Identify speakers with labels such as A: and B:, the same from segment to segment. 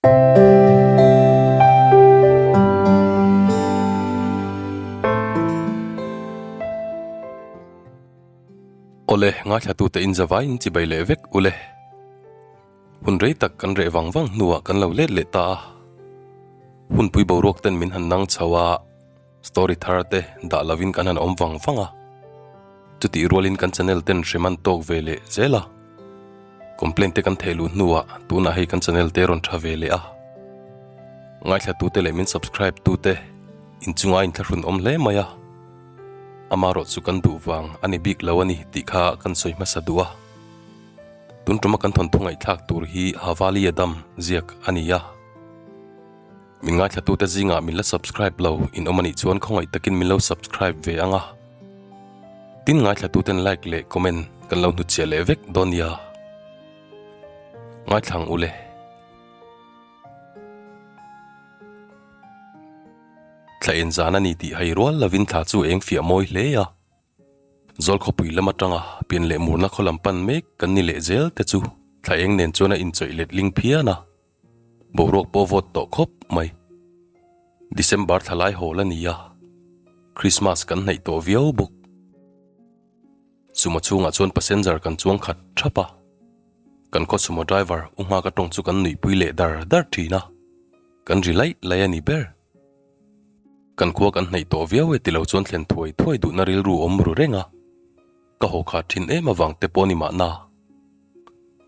A: Awle, ngaithlatute in zavai in chibai leh vek ule. Hun rei tak kan reh vang vang hnuah kan lo let leh ta a. Hunpui boruak ten min han nang chho a, story thar te dah lovin kan han awm vang vang a. Chutih rualin kan channel ten hrem an tawk ve leh zel a. Complaint te kan theh luh hnuah tunah hei kan channel te rawn tha ve leh a. Ngaithlatute leh min subscribe tute inchunga inthlahrun awm hle mai a. Amarawh chu kan duh vang a ni bik lo a ni tih kha kan sawi hmasa duh a. Tun tuma kan thawnthu ngaihthlak tur hi Havali Adam ziak a ni a. Min ngaithlatute zingah min la subscribe lo in awm a nih chuan khawngaih takin min lo subscribe ve ang a. Tin ngaithlatuten like leh comment kan lo hnutchhiah leh vek dawn nia. Ngaithlang u le. Thla en zan a ni tih hai rual lovin thla chu eng fiah mawi hle a. Zawl khawpui lam atanga pian leh murna khaw lam pan mek kan ni leh zel te chu thla eng nen chuan a inchawih let ling phian a. Boruak pawh vawt tawh khawp mai. December thla lai hawl a ni a, Christmas kan hnaih tawh viau bawk. Sumo chhungah chuan passenger kan chuang khat thap a, kan khaw sumo driver u nghak atawng chu kan nuihpui leh dar dar thin a, kan ri laih laih a ni ber. Kan khua kan hnaih tawh viau e tilo chuan thlen thuai thuai duhna rilru awm ru reng a, ka haw khat thin em avang te pawh ni mahna.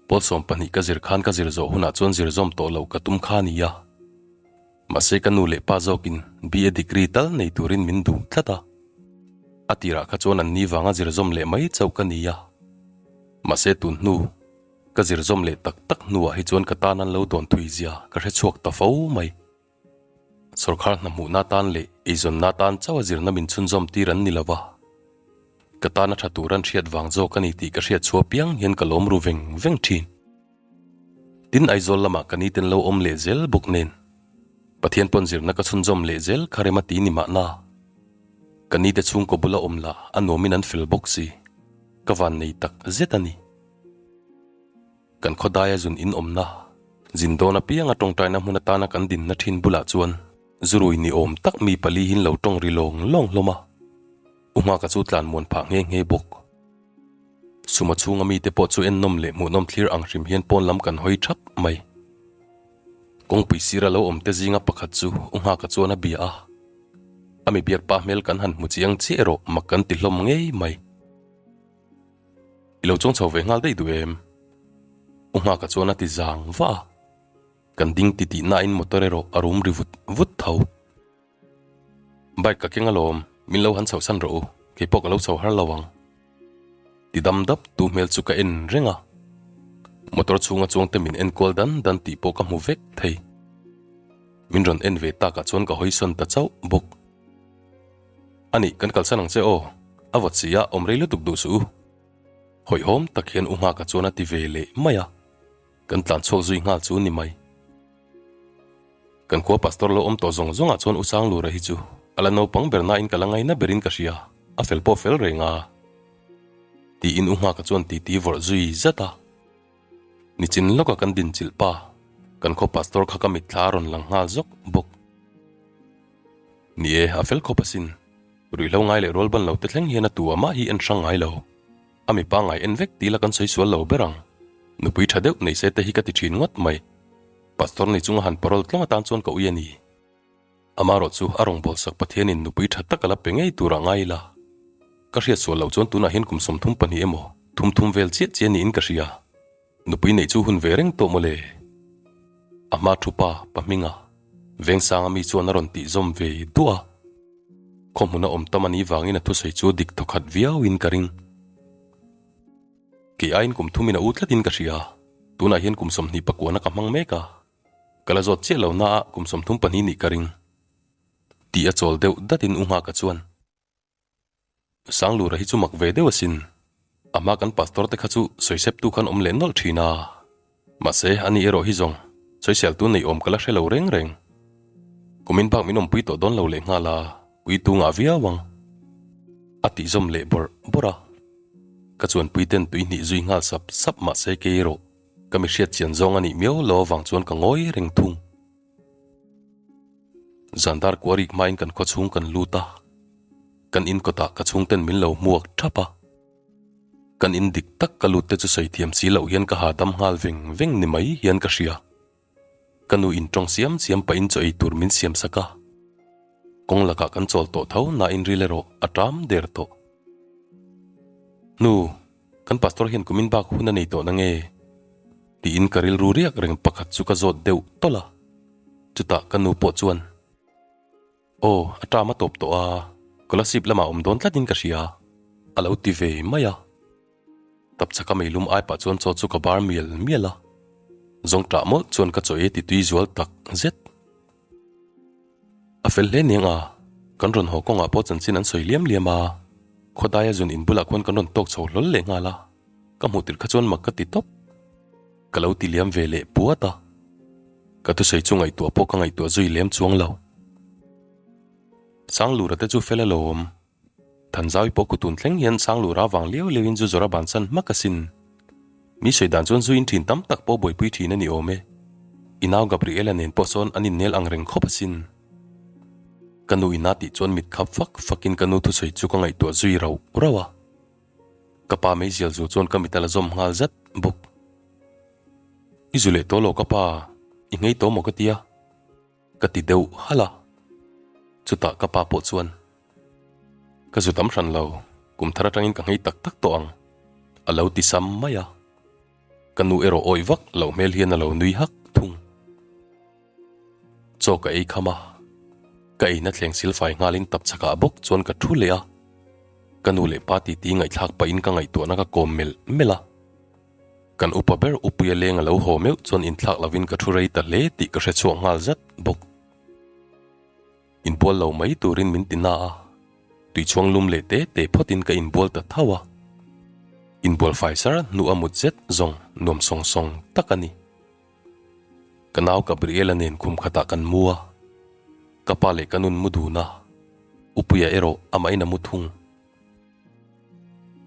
A: Pawl 12 ka zir khan ka zir zawh hunah chuan zir zawm tawh loh ka tum kha a ni a. Mahse ka nu leh pa zawkin BA degree tal nei turin min duh tlat a. A tirah kha chuan an ni vanga zir zawm leh mai chauh ka ni a. Mahse tun hnu ka zir zawm leh tak tak hnuah hi chuan ka tan an lo dawn thui zia ka hre chhuak ta fo mai. Sawrkhar hna hmuhna tan leh eizawnna tan chauha zirna min chhunzawm tir an ni lo va. Ka tana tha tur an hriat vang zawk a ni tih ka hriat chhuah piang hian ka lawm ru veng veng thin. Tin Aizawl lamah ka niten lo awm leh zel bawk nen Pathian pawn zirna ka chhunzawm leh zel kha rem a ti ni mahna. Ka nite chhungkaw bula awm lah a nuamin an fel bawk si. Ka van nei tak zet a ni. Kan khawdaia zun in awmna, zin dawn apianga tawngtaina hmun atana kan dinna thin bulah chuan zurui ni awm tak mi pali hin lo tawng ri lawng lawng hlawm a. U Nghaka chu tlan muan phah nghe nghe bawk. Suma chhunga mite pawh chu ennawm leh hmuhnawm thlir ang hrim hian pawn lam kan hawi thap mai. Kawngpui sira lo awmte zinga pakhat chu U Nghaka chuan a bia a. A mi biak pa hmel kan han hmu chiang chiah erawh mak kan ti hlawm ngei mai. I lo chuang chho ve nghal daih duh em? U Nghaka chuan a ti zang vah a. Kan ding ti tih nain motor erawh a rum ri vut vut tho. Bike ka keng alawm, min lo han chhohsan rawh u, kei pawh ka lo chho har lo ang. Ti dam dap tu hmel chu ka en reng a, motor chhunga chuangte min en kual dan dan tih pawh ka hmu vek thei. Min rawn en ve takah chuan ka hawisawn ta chauh bawk. Anih, kan kalsan ang che aw, a vawt si a, awm rei lutuk duh suh u. Hawihhawm tak hian u Nghaka chuan a ti ve leh mai a, kan tlan chhuak zui nghal chu ni mai. Kan khua pastor lo awm tawh zawng zawngah chuan U Sanglura hi chu a la naupang ber nain ka la ngaina berin ka hria, a fel pawh fel reng a. Tiin U Nghaka chuan titi vawrh zui zat a. Nichin lawka kan dinchilh pa, kan khaw pastor kha ka mitthla a rawn lang nghal zawk bawk. Ni e, a fel khawp asin. Ruihhlo ngai leh rual ban lo te thleng hian a tu amah hi en hrang ngai lo. A mipa ngai en vek tila kan sawi sual lo ber ang. Nupui tha deuh nei se te hi ka ti thin ngawt mai. Pastor ni chunga han parol tlawng atan chuan ka ui a ni. Amarawh chu a rawngbawlsak Pathianin nupui tha tak a la pe ngei turah ngai ila. Ka hriat sual loh chuan tunah hian kum 32 emaw thum thum vel chiah chiah niin ka hria. Nupui neih chu hun ve reng tawh mawle. A hma thu pa Pahminga, Vengsanga mi chuan a rawn tih zawm ve duah a. Khaw hmuna awm tam a nih vangin a thusawi chu dik thawkhat viauin ka ring. Kei aiin kum thumin a u tlatin ka hria. Tunah hian kum 20 pakuana ka hmang mek a. Ka la zawt chiah lo naah kum 32 nih ka ring. Tih a chawl deuh datin u Nghaka chuan. Sanglura hi chu mak ve deuh asin. A hma kan pastor te kha chu sawiseptu khan awm leh nawlh thin a. Mahse, ani erawh hi zawng sawiseltu nei awm ka la hre lo reng reng. Kumin bak min awmpui tawh dawn lo leh nghal a, ui tu ngah viau ang. A tih zawm leh bawrh bawrh a. Ka chuanpui ten tui hnih zui nghal sap sap mahse kei erawh ka mi hriat chian zawng a nih miau lo avang chuan ka ngawi reng thung. Zan dar kua rik hmain kan khaw chhung kan lut a, kan in kawtah ka chhungten min lo hmuak thap a. Kan in dik tak ka lut te chu sawi thiam si loh hian ka hahdam nghal veng veng ni mai hian ka hria. Ka nu in tawng siam siam pahin chaw ei tur min siam sak a. Kawng lakah kan chawl tawh tho nain ril erawh a ṭam der tawh. Nu, kan pastor hian kumin bak hun a nei tawh na nge? Tiin ka rilru riak reng pakhat chu ka zawt deuh tawlh a. Chutah ka nu pawh chuan, Aw, a ṭam a tawp tawh a, Kolasib lamah awm dawn tlatin ka hria, a lo ti ve mai a. Tapchhaka meilum ai pah chuan chaw chu ka bar mial mial a, zawng ṭah mawlh chuan ka chaw ei ti tui zual tak zet. A fel hle niang a, kan rawn haw kawngah pawh chanchin an sawi liam liam a, khawdaia zun in bulah khuan kan rawn tawk chho hlawl leh nghal a, ka hmuh tirh kha chuan mak ka ti tawp. Ka lo ti liam ve leh puat a, ka thusawi chu ngaihtuah pawh ka ngaihtuah zui lem chuang lo. Sanglura te chu fel alawm. Thanzawi pawh kutun thleng hian Sanglura vang liau liauin zu zawrh a bansan hmak asin. Mi sawi dan chuan zu in thin tam tak pawh buaipui thin a ni awm e. I nau Gabriela nen pawh sawn an innel ang reng khawp asin. Ka nu ina tih chuan mit khap fak fakin ka nu thusawi chu ka ngaihtuah zui rauh rauh a. Ka pa meizial zu chuan ka mit a la zawm nghal zat bawk. I zu leh tawh lo ka pa, i nghei tawh maw ka tia? Ka ti deuh halh a, chutah ka pa pawh chuan, Ka zu tam hran lo, kum thar atangin ka nghei tak tak tawh ang, a lo ti sam mai a. Ka nu erawh awih vak loh hmel hian a lo nui hak thung. Chaw ka ei kham a, ka eina thleng silfai nghalin tapchhakah bawk chuan ka thu leh a. Ka nu leh pa titi ngaihthlak pahin ka ngaihtuahna ka kawm melh melh a. Kan upa ber Upuia leng a lo haw meuh chuan inthlak lovin ka thu rei ta hle tih ka hre chhuak nghal zat bawk. Inbual lo mai turin min ti na a, tuichhuang lum leh te te phawtin ka inbual ta tho a. Inbual fai sar hnu a mut zet zawng nuam sawng sawng tak a ni. Ka nau Gabriela nen khum khatah kan mu a, ka pa leh ka nun mu dun a, Upuia erawh amahin a mu thung.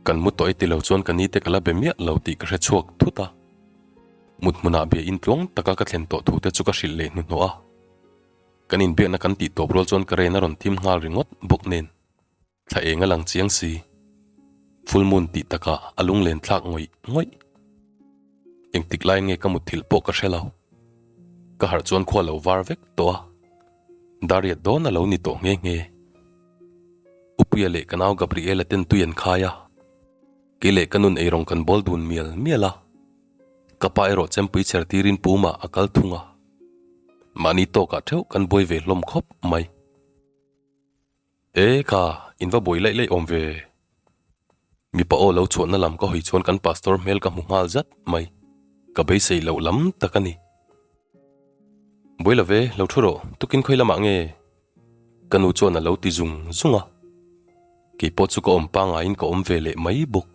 A: Kan mu tawh e ti lo chuan ka nite ka la be miah lo tih ka hre chhuak thut a. Mut hmunah bia intluang taka ka thlen tawh thute chu ka hrilh leh hnuhnawh a. Kan inbiakna kan tih tawp rual chuan ka ren a rawn thim nghal ringawt bawk nen thla eng a lang chiang si. Full moon tih takah a lunglen thlak ngawih ngawih. Engtik lai nge ka mutthilh pawh ka hre lo. Ka harh chuan khua lo var vek tawh a. Dariat dawn a lo ni tawh nghe nghe. Upuia leh ka nau Gabriela ten tui an khai a, kei leh ka nun eirawng kan bawl dun mial mial a. Ka pa erawh chempui chher tirin pumah a kal thung a. Mahni tawkah theuh kan buai ve hlawm khawp mai. E ka, in va buai laih laih awm ve. Mipa aw lo chhuahna lam ka hawi chuan kan pastor hmel ka hmu nghal zat mai. Ka beisei loh lam tak a ni. Buai lo ve, lo thu rawh, tukin khawi lamah nge? Ka nu chuan a lo ti zung zung a. Kei pawh chu ka awm pangaiin ka awm ve leh mai bawk.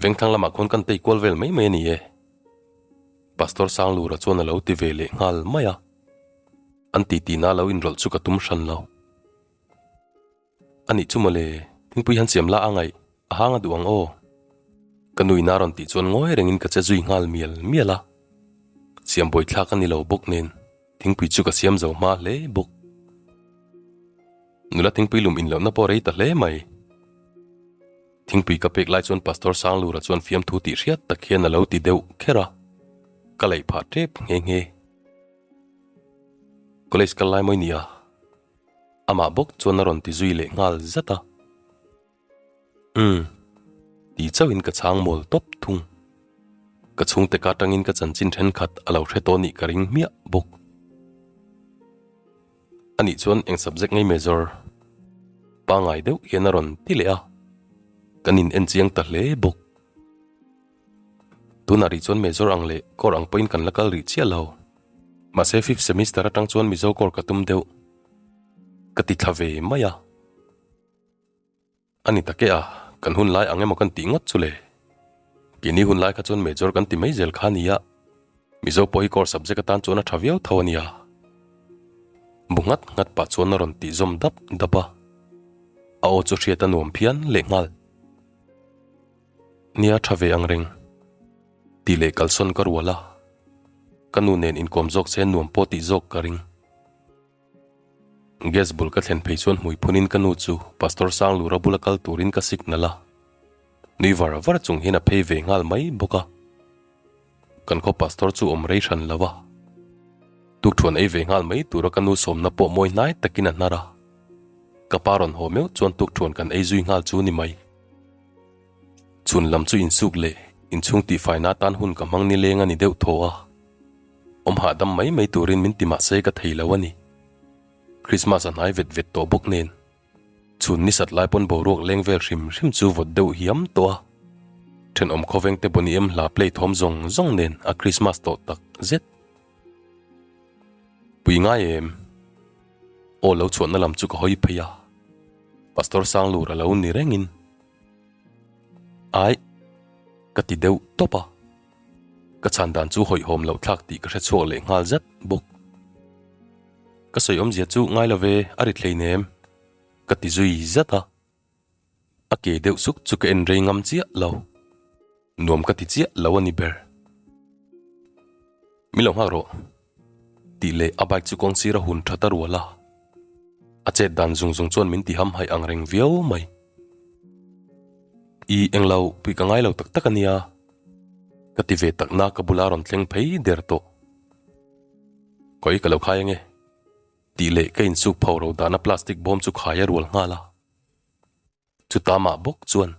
A: Vengthlang lamah khawn kan tei kual vel mai mai a ni e. Pastor Sanglura chuan a lo ti ve leh nghal mai a. An titi na lo inrawlh chu ka tum hran lo. A nih chu mawle, thingpui han siam la a ngaih, a hang a duh ang aw. Ka nu ina rawn tih chuan ngawi rengin ka che zui nghal mial mial a. Siam buai thlak a ni lo bawk nen, thingpui chu ka siam zo hma hle bawk. Nula thingpui lum in lohna pawh rei ta hle mai. Thingpui ka pek lai chuan Pastor Sanglura chuan fiamthu tih hriat tak hian a lo ti deuh kher a, ka laih phah tep nghe nghe. College kal lai mawi nia. Amah bawk chuan a rawn ti zui leh nghal zat a. Umm. Ti chauhin ka chhang mawl tawp thung. Ka chhungte ka atangin ka chanchin thenkhat a lo hre tawh nih ka ring hmiah bawk. Anih chuan eng subject ngei major pangngai deuh hian a rawn ti leh a. Kan in en chiang ta hle bawk. Tunah rih chuan major ang leh core ang pawhin kan la kal rih chiah lo. Mahse fifth semester atang chuan Mizo core ka tum deuh. Ka ti thla ve mai a. A ni tak e a, kan hun lai ang emaw kan tih ngawt chu le. Keini hun lai kha chuan major kan ti mai zel kha a nia. Mizo pawh hi core subject atan chuan a tha viau tho a nia. Bu nghat nghat pah chuan a rawn tih zawm dap dap a. A aw chu hriat a nuam phian lehnghal. Nia tha ve ang reng. Tih leh kalsawn ka rual a, ka nu nen inkawm zawk se nuam pawh tih zawk ka ring. Gas bul ka thlen phei chuan hmui phunin ka nu chu Pastor Sanglura bula kal turin ka signal a. Nui var var chung hian a phei ve nghal mai bawk a. Kan khaw Pastor chu awm rei hran lo a. Tukthuan ei ve nghal mai tura ka nu sawmna pawh mawi hnai takin a hnar a. Ka pa rawn haw meuh chuan tukthuan kan ei zui nghal chu ni mai. Chhun lam chu insuk leh inchhung tihfaina atan hun ka hmang nileng a ni deuh thaw a. Awm hahdam mai mai turin min ti mahse ka thei lo a ni. Christmas a hnai vet vet tawh bawk nen. Chhun ni sat lai pawn boruak leng vel hrim hrim chu vawt deuh hiam tawh a. Thenawm khawveng te Boney M hla play thawm zawng zawng nen a Christmas tawh tak zet. Pui ngai em? Aw lo chhuahna lam chu ka hawi phei a. Pastor Sanglur a lo ni rengin. Aih, ka ti deuh tawp a. Ka chhan dan chu hawihhawm loh thlak tih ka hre chhuak leh nghal zat bawk. Ka sawi awmzia chu ngai lo ve, a ri thlei nem, ka ti zui zat a. A ke deuh suk chu ka en rei ngam chiah lo. Nuam ka ti chiah lo a ni ber. Min lo nghak rawh, tih leh a bike chu kawng sir a hun tha ta rual a. A chet dan zung zung chuan min ti hamhaih ang reng viau mai. I englo pui ka ngai lo tak tak a nia, ka ti ve takna ka bula rawn thleng phei der tawh. Kawi ka lo khai ange, tih leh ka insuk pho ro dahna plastic bawm chu khai a rual nghal a. Chuta mah bawk chuan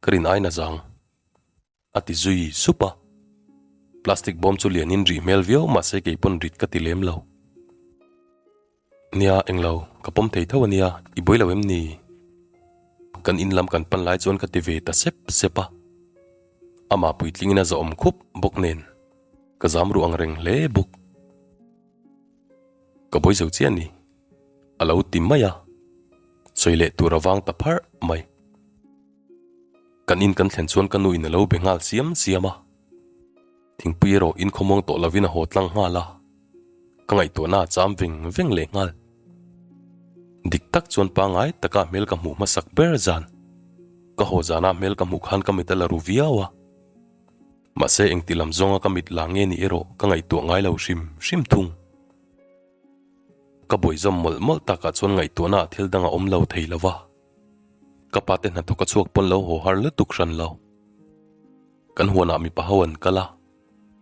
A: ka rin aina zang a ti zui sup a. Plastic bawm chu lianin rih hmel viau mahse kei pawn rit ka ti lem lo. Nia englo, ka pawm thei tho ania, i buai lo em ni? Kan in lam kan pan lai chuan ka ti ve ta sep sep a. Amah puitlingin a zawhawm khup bawk nen ka zam ruh ang reng hle bawk. Ka buai zo chiah ni. A lo ti mai a, sawi leh tur a vang ta pharh mai. Kan in kan thlen chuan ka nu in a lo be nghal siam siam a. Thingpui erawh in khawmuang tawh lovin a haw tlang nghal a, ka ngaihtuahna a cham veng veng leh nghal. Dik tak chuan pangngai taka hmel ka hmuh hmasak ber zan. Ka haw zana hmel ka hmuh khan ka mit a la ru viau a. Mahse engti lam zawnga ka mit la nge ni erawh ka ngaihtuah ngai lo hrim hrim thung. Ka buaizawm mawlh mawlh takah chuan ngaihtuahna ah thil dang a awm lo thei lo va. Ka pa te hnathawk a chhuak pawn lo haw har lutuk hran lo. Kan huanah mipa ho an kal a,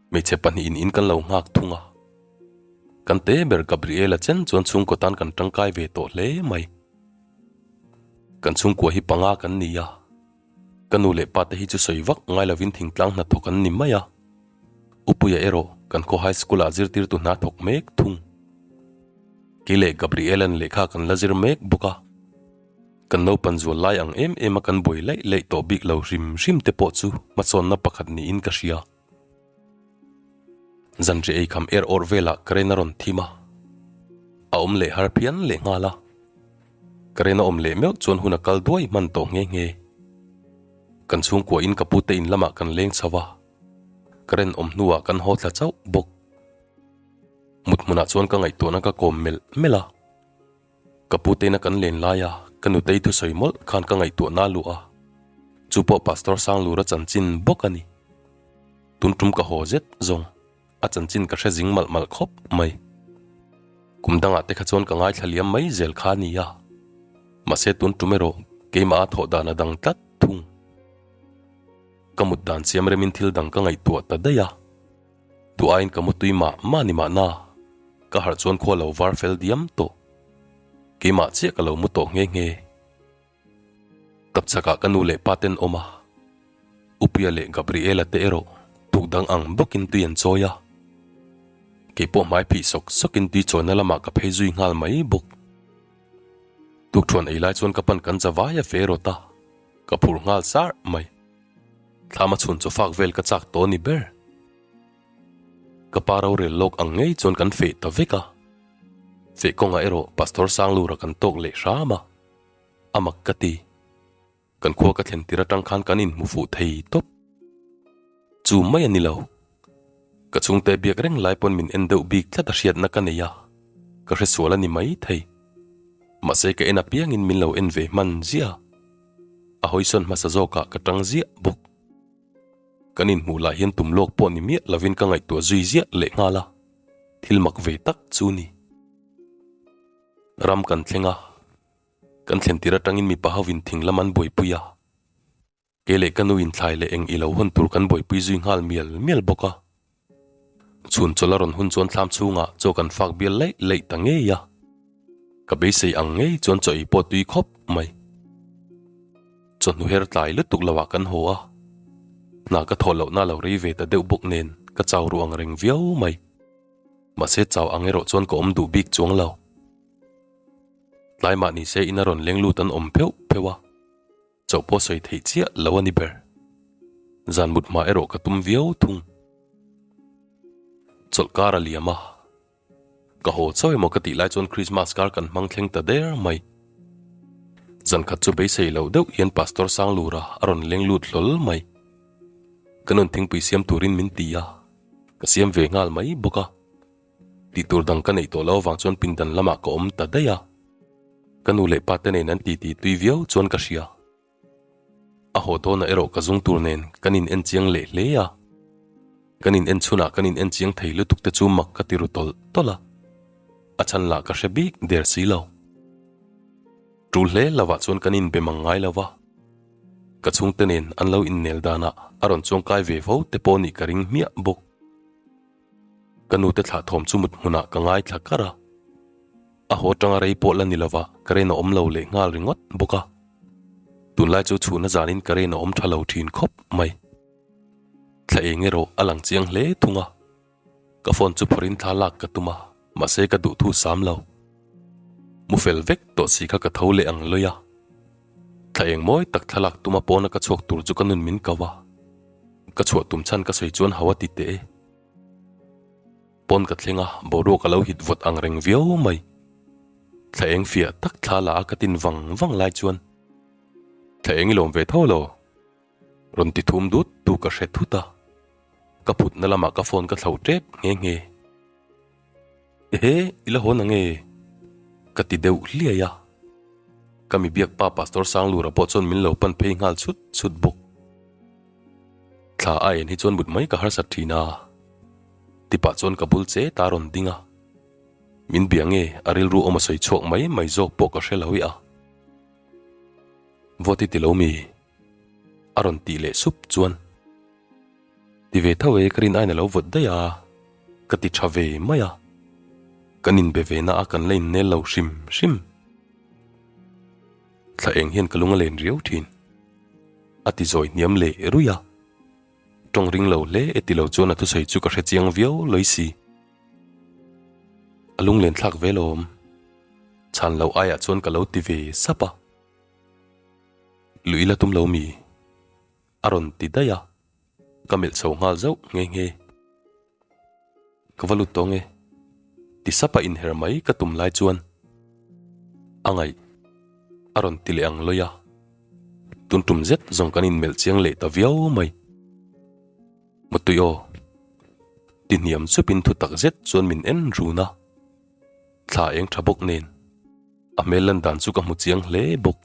A: hmeichhe pahnihin in kan lo nghak thung a. Kan te ber Gabriela chen chuan chhungkaw tan kan tangkai ve tawh hle mai. Kan chhungkua hi panga kan ni a, ka nu leh pa te hi chu sawi vak ngai lovin thingtlang hnathawk an ni mai a. Upuia erawh kan khaw high school ah zirtirtu hna thawk mek thung. Kei leh Gabriela'n lehkha kan la zir mek bawk a. Kan naupan zual lai ang em em a kan buai laih laih tawh bik lo hrim hrim te pawh chu hmasawnna pakhat niin ka hria. Zanri eikham er awr velah current a rawn thim a, a awm leh har phian leh nghal a. Current a awm leh meuh chuan hun a kal duai hman tawh nghe nghe. Kan chhungkua in ka pute in lamah kan leng chho a, current awm hnuah kan haw thla chauh bawk. Mut hmunah chuan ka ngaihtuahna ka kawm melh melh a. Ka pute ina kan len laia ka nutei thusawi mawlh khan ka ngaihtuahna a luh a, chu pawh Pastor Sanglura chanchin bawk a ni. Tun tum ka haw zet zawng, a chanchin ka hre zing malh malh khawp mai. Kum dangah te kha chuan ka ngaithla liam mai zel kha a ni a, mahse tun tum erawh keimah a thawh dan a dang tlat thung. Ka mut dan siam remin thil dang ka ngaihtuah ta daih a. Duh aiin ka mutui mah mah ni mahna, ka harh chuan khua lo var fel diam tawh. Keimah chiah ka lo mu tawh nghe nghe. Tapchhakah ka nu leh pa ten awm a, Upuia leh Gabriela te erawh tuk dang ang bawkin tui an chawi a. Keipawh hmai phih sawk sawkin tui chawina lamah ka phei zui nghal mai bawk. Tukṭhuan ei lai chuan ka pan kan chavai a fe rawt a, ka phur nghal sar mai. Thlama chhun chaw fak vel ka chak tawh a ni ber. Ka pa rorel lawk ang ngei chuan kan feh ta vek a. Feh kawngah erawh Pastor Sanglura kan tawk leh hram a. A mak ka ti. Kan khua ka thlen tir atang khan kan inhmu fuh thei tawp. Chu mai a ni lo. Ka chhungte biak reng lai pawn min en deuh bik tlat a hriatna ka nei a. Ka hresual a ni mai thei. Mahse ka en apiangin min lo en ve hman ziah a. A hawisawn hmasa zawkah ka tang ziah bawk. Kan inhmuh lah hian tum lawk pawh ni miah lovin ka ngaihtuah zui ziah leh nghal a, thil mak ve tak chu ni. Ram kan thleng a, kan thlen tir atangin mipa hovin thing lam an buaipui a. Kei leh ka nu in thlai leh eng i lo hawn tur kan buaipui zui nghal mial mial bawk a. Chhun chawlh a rawn hun chuan thlam chhungah chaw kan fak bial laih laih ta ngei a. Ka beisei ang ngei chuan chaw ei pawh tui khawp mai. Chawhnu her tlai lutuk lo ah kan haw a. Hna ka thawh lohna lo rei ve ta deuh bawk nen ka chau ruh ang reng viau mai. Mahse chau ang erawh chuan ka awm duh bik chuang lo. Tlai mah nise in a rawn leng lut an awm pheuh pheuh a. Chauh pawh sawi theih chiah lo a ni ber. Zan mut hma erawh ka tum viau thung. Chawlh kar a liam a. Ka haw chauh emaw ka tih lai chuan Christmas kar kan hmang thleng ta der mai. Zan khat chu beisei loh deuh hian Pastor Sanglura a rawn leng lut hlawl mai. Ka nun thingpui siam turin min ti a, ka siam ve nghal mai bawk a. Tih tur dang ka neih tawh lo avang chuan pindan lamah ka awm ta daih a. Ka nu leh pa te nen an titi tui viau chuan ka hria. A haw dawnah erawh ka zung tur nen kan in en chiang leh hle a. Kan in en chhunah kan in en chiang thei lutuk te chu mak ka ti ru tawlh tawlh a. A chhan lah ka hre bik der si lo. Tul hle lovah chuan kan inbe mang ngai lo va. Ka chhungte nen an lo innel danah a rawn chuangkai ve fo te pawh nih ka ring hmiah bawk. Ka nute thlah thawm chu mut hmunah ka ngaithla kar a, a haw atanga rei pawh la ni lova current a awm lo leh nghal ringawt bawk a. Tunlai chu chhuna zanin current a awm tha lo thin khawp mai. Thla eng erawh a lang chiang hle thung a, ka phone chu phawrhin thla lak ka tum a, mahse ka duh thu sam lo. Mu fel vek tawh si kha ka tho leh ang lawi a. Thla eng mawi tak thlalak tuma pawna ka chhuak tur chu ka nun min ko a, ka chhuah tum chhan ka sawi chuan hau a ti teh e. Pawn ka thleng a, boruak a lo hit vawt ang reng viau mai. Thla eng fiah tak thla la a ka tin vang vang lai chuan thla eng i lawm ve tho lo? Rawn ti thum dut tu ka hre thut a, ka phutna lamah ka phone ka thlo tep nghe nghe. Ehe, i la haw na nge? Ka ti deuh hliai a. Ka mi biak pa Pastor Sanglura pawh chuan min lo pan phei nghal chhut chhut bawk. Thla a en hi chuan mut mai ka harsat thin a. Tipah chuan ka bul che ta rawn ding a. Min bia nge a rilru awm a sawi chhuak mai mai zawk pawh ka hre lo i a. Vawt i ti lo mi? A rawn tih leh sup chuan. Ti ve tho e, ka rin aiin a lo vawt daih a, ka ti tha ve mai a. Kan inbe ve na a kan la innel lo hrim hrim. Thla eng hian ka lung a len riau thin. A ti zawi hniam leh ruih a. Tawng ring lo hle e ti lo chuan a thusawi chu ka hre chiang viau lawi si. A lunglen thlak ve lawm. Chhan loh aiah chuan ka lo ti ve sap a. Lui la tum lo mi? A rawn ti daih a, ka melh chho nghal zauh nghe nghe. Ka va lut tawng e, ti sap a inher mai ka tum lai chuan a ngaih a rawn ti leh ang lawi a, tun tum zet zawng kan inmelh chiang leh ta viau mai. Mutui aw, ti hniam chupin thu tak zet chuan min en run a, thla eng tha bawk nen a hmel lan dan chu ka hmu chiang hle bawk.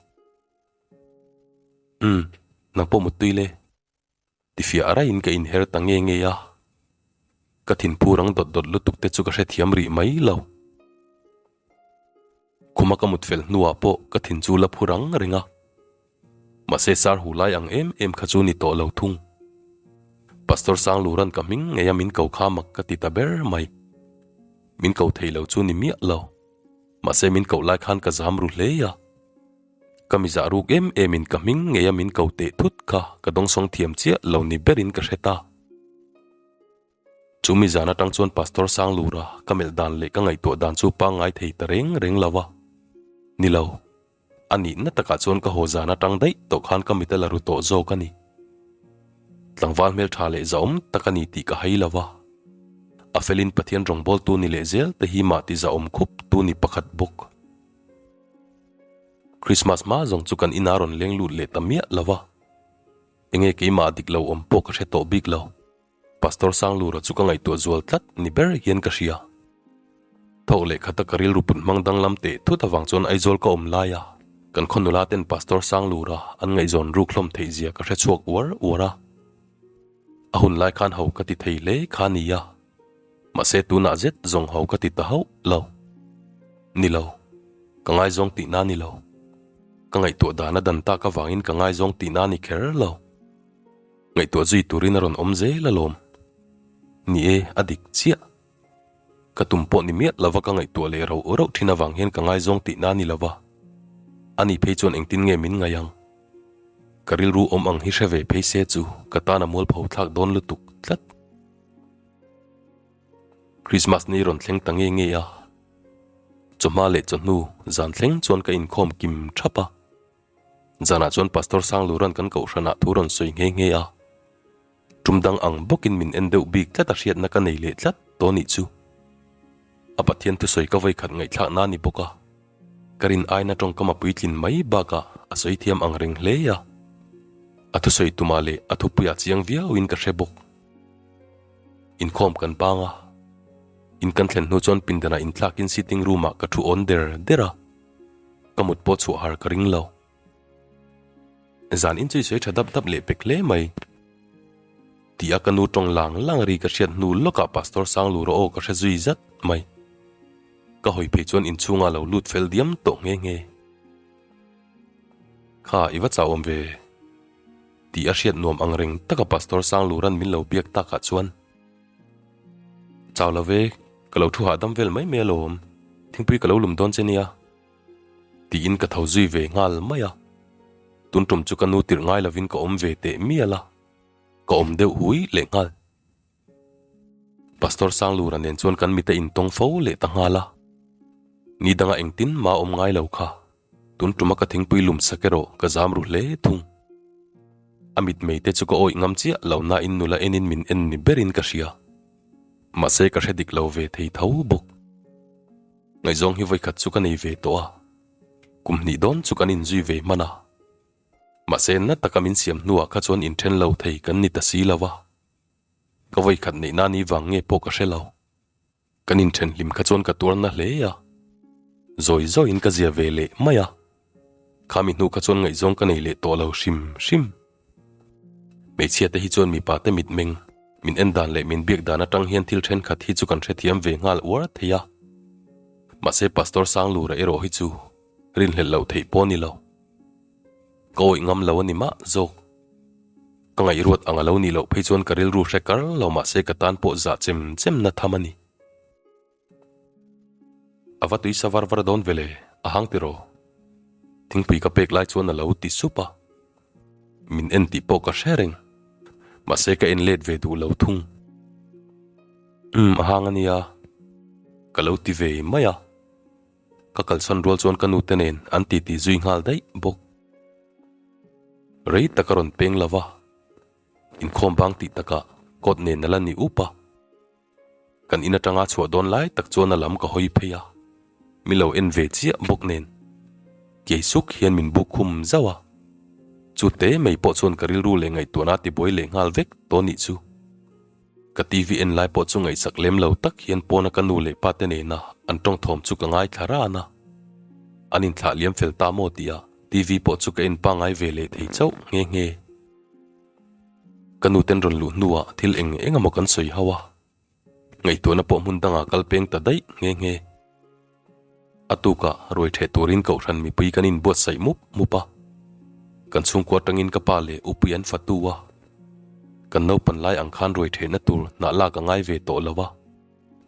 A: Umm, nang pawh muttui le. Tifiah raiin ka inher ta nge nge a. Ka thinphu rang dawt dawt lutuk te chu ka hrethiam rih mai lo. Khuma ka mut fel hnuah pawh ka thin chu la phu rang reng a. Mahse sar hu lai ang em em kha chu ni tawh lo thung. Pastor Sangluran ka hming ngei a min ko kha mak ka ti ta ber mai. Min ko thei lo chu ni miah lo. Mahse min koh lai khan ka zam ru hle a. Ka mi zah ruk em em in ka hming ngei a min ko teh thut kha ka dawngsawng thiam chiah lo ni ber in ka hre ta. Chu mi zan atang chuan Pastor Sanglura ka melh dan leh ka ngaihtuah dan chu pangngai thei ta reng reng lo a. Ni lo, a nihna takah chuan ka haw zan atang daih tawh khan ka mit a la ru tawh zawk a ni. Tlangval hmeltha leh zahawm tak a ni tih ka hai lo va. A felin Pathian rawngbawltu ni leh zel te hi mah ti zahawm khup tu ni pakhat bawk. Christmas hma zawng chu kan inah rawn leng lut leh ta miah lo va, enge keimah dik lo awm pawh ka hre tawh bik lo. Pastor Sanglura chu ka ngaihtuah zual tlat ni ber hian ka hria. Thawk leh khata ka rilru put hmang danglam teh thut avang chuan Aizawl ka awm lai a, kan khaw nula ten Pastor Sanglura an ngaihzawn ruk hlawm theih zia ka hre chhuak uar uar a. A hun lai khan ho ka ti thei hle kha nia. Mahse tunah zet zawng ho ka ti ta hauh lo. Ni lo. Ka ngaizawng tihna a ni lo. Ka ngaihtuah dan a dan tak avangin ka ngaizawng tihna a ni kher lo. Ngaihtuah zui turin a rawn awm zel alawm. Ni e, a dik chiah. Ka tum pawh ni miah lova ka ngaihtuah leh rauh rauh thin avang hian ka ngaizawng tihna a ni lova. Ani phei chuan engtin nge min ngaih ang? Ka rilru awm ang hi hre ve phei se chu ka tan a mualpho thlak dawn lutuk tlat. Christmas ni rawn thleng ta nge nge a, chawhma leh chawhnu zan thleng chuan ka inkhawm kim thap a. Zanah chuan Pastor Sangluran kan kohhranah thu rawn sawi nghe nghe a. Tum dang ang bawkin min en deuh bik tlat a hriatna ka nei leh tlat tawh nih chu. A Pathian thusawi ka vawikhat ngaihthlakna a ni bawk a, ka rin aina tawngkam a puitlin mai bakah a sawi thiam ang reng hle a. A thusawi tumah leh a thupuiah chiang viauin ka hre bawk. Inkhawm kan bang a, in kan thlen hnu chuan pindanah inthlakin sitting room-ah ka thu awn der der a. Ka mut pawh chhuah har ka ring lo. Zan in chu i sawi tha dap dap leh pek hle mai. Ti a ka nu tawng lang lang ri ka hriat hnu lawkah Pastor Sanglura aw ka hre zui zat mai. Ka hawi phei chuan inchhungah lo lut fel diam tawh nghe nghe. Kha i va chau awm ve. Ti a hriat nuam ang reng taka Pastor Sangluran min lo biak takah chuan. Chau lo ve, ka lo thu hahdam vel mai mai alawm, thingpui ka lo lum dawn che nia. Tiin ka tho zui ve nghal mai a. Tun tum chu ka nu tirh ngai lovin ka awm ve teh mial a, ka awm deuh hui leh nghal. Pastor Sanglura nen chuan kan mite intawng fo leh ta nghal a. Ni danga engtin mah awm ngai lo kha. Tun tuma ka thingpui lum sak erawh ka zam ru hle thung. A mitmei te chu ka awih ngam chiah lo nain nula enin min en ni berin ka hria. Mahse ka hre dik lo ve thei tho bawk. Ngaihzawng hi vawikhat chu ka nei ve tawh a, kum hnih dawn chu kan inzui ve hman a. Mahse na taka min siam hnuah kha chuan inthen lo thei kan ni ta si lo a. Ka vawikhat neihna ni vang nge pawh ka hre lo. Kan inthen hlim kha chuan ka tuarna hle a, zawi zawiin ka zia ve leh mai a. Khami hnu kha chuan ngaihzawng ka nei leh tawh lo hrim hrim. Hmeichhia te hi chuan mipa te mitmeng, min en dan leh min biak dan atang hian thil thenkhat hi chu kan hrethiam ve nghal uar thei a. Mahse Pastor Sanglura erawh hi chu rinhlelh loh theih pawh a ni lo. Ka awih ngam lo a ni mah zawk. Ka ngaihruat ang a lo nih loh phei chuan ka rilru hre kar lo mahse ka tan pawh zah chem chem na tham a ni. A va tui sa var var dawn vele, a hang tiraw? Thingpui ka pek lai chuan a lo ti sup a. Min en tih pawh ka hre reng. Mahse ka en let ve duh lo thung. Umm a hang a nia. Ka lo ti ve mai a. Ka kalsan rual chuan ka nute nen an titi zui nghal daih bawk. Rei tak a rawn peng lo va, inkhawm bang tih takah kawt nen a la ni up a. Kan in atanga chhuah dawn lai tak chuan a lam ka hawi phei a, mi lo en ve chiah bawk nen kei suk hian min buk khum zauh a. Chu te mai pawh chuan ka rilru leh ngaihtuahna a tibuai leh nghal vek tawh nih chu. Ka TV en lai pawh chu ngaihsak lem lo tak hian pawna ka nu leh pa te nena an tawng thawm chu ka ngaithla ran a. An inthlah liam fel ta maw tih ah TV pawh chu ka en pangngai ve leh thei chauh nghe nghe. Ka nu ten rawn luh hnuah thil eng eng emaw kan sawi ho a. Ngaihtuahna pawh hmun dangah kal peng ta daih nghe nghe. A tukah ruai theh turin kohhran mipui kan inbuatsaih mup mup a. Kan chhungkua atangin ka pa leh upui an fatu a. Kan naupan lai ang khan ruai thehna tur hnah lak a ngai ve tawh lo a.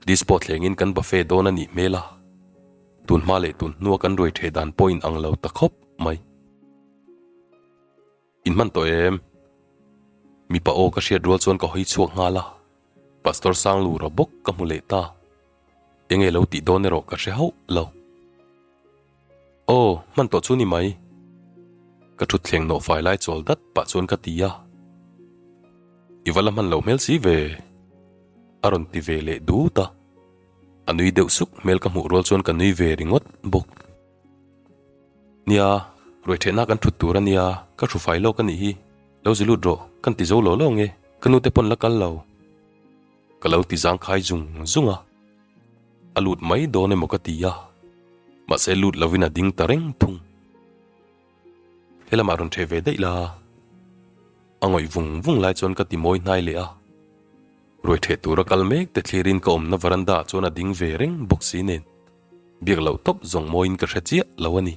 A: Dispo thlengin kan buffet dawn a nih hmel a. Tun hma leh tun hnua kan ruai theh dan pawh inang lo ta khawp mai. In hman tawh em? Mipa aw ka hriat rual chuan ka hawi chhuak nghal a, Pastor Sanglura bawk ka hmu leh ta. Enge lo tih dawn erawh ka hre hauh lo. Aw, hman tawh chu ni mai. Ka thutthleng nawh fai lai chawl dat pah chuan ka ti a. I va la hman loh hmel si ve. A rawn ti ve leh dut a. A nui deuh suk hmel ka hmuh rual chuan ka nui ve ringawt bawk. Nia, ruai thehna kan thut tur a nia, ka hru fai lawk a nih hi, lo zi lut rawh, kan ti zo lo lo nge, ka nute pawn la kal lo. Ka lo ti zangkhai zung zung a, a lut mai dawn emaw ka ti a, mahse lut lovin a ding ta reng thung. Helamah rawn theh ve daih la, a ngawih vung vung lai chuan ka ti mawi hnai leh a, ruai theh tura kal mek te thlirin ka awmna veranda ah chuan a ding ve reng bawk si nen. Biak loh tawp zawng mawiin ka hre chiah lo a ni.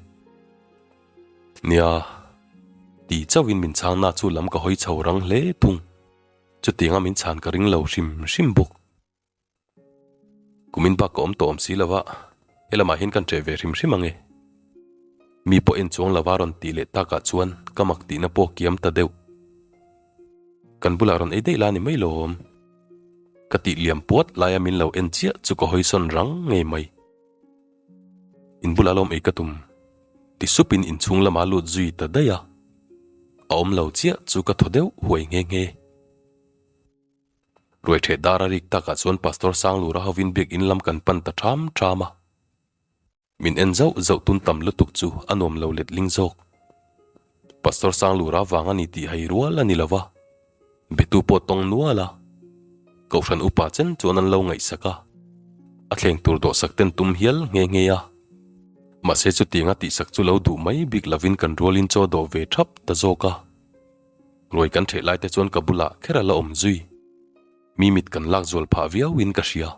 A: Nia, ti chauhin min chhang na chu lam ka hawi chho rang hle thung. Chutianga min chhan ka ring lo hrim hrim bawk. Kumin bak ka awm tawh awm si lo a, helamah hian kan ṭeh ve hrim hrim ang e. Mi pawh en chuang lova rawn tih leh takah chuan ka mak tihna pawh kiam ta deuh. Kan bulah rawn ei daih la ni mai lawm. Ka tih liam puat laia min lo en chiah chu ka hawi sawn rang ngei mai. In bulah lawm ei ka tum. Ti supin inchhung lama lut zui ta daih a. A awm lo chiah chu ka thaw deuh huai nghe nghe. Ruaitheh dar a rik takah chuan Pastor Sanglura hovin biakinn lam kan pan ta ṭham ṭham a. Min en zauh zauh tun tam lutuk chu a nuam lo letling zawk. Pastor Sanglura vang a ni tih hai rual a ni lo va, betu pawh tawng nual a. Kohhran upa chen chuan an lo ngaihsak a, a thleng tur dawhsak ten tum hial nghe nghe a. Mahse chutianga tihsak chu lo duh mai bik lovin kan rualin chaw dawh ve ṭhap ta zawk a. Ruai kan ṭheh lai te chuan ka bulah kher a la awm zui. Mi mit kan lak zual phah viauin ka hria.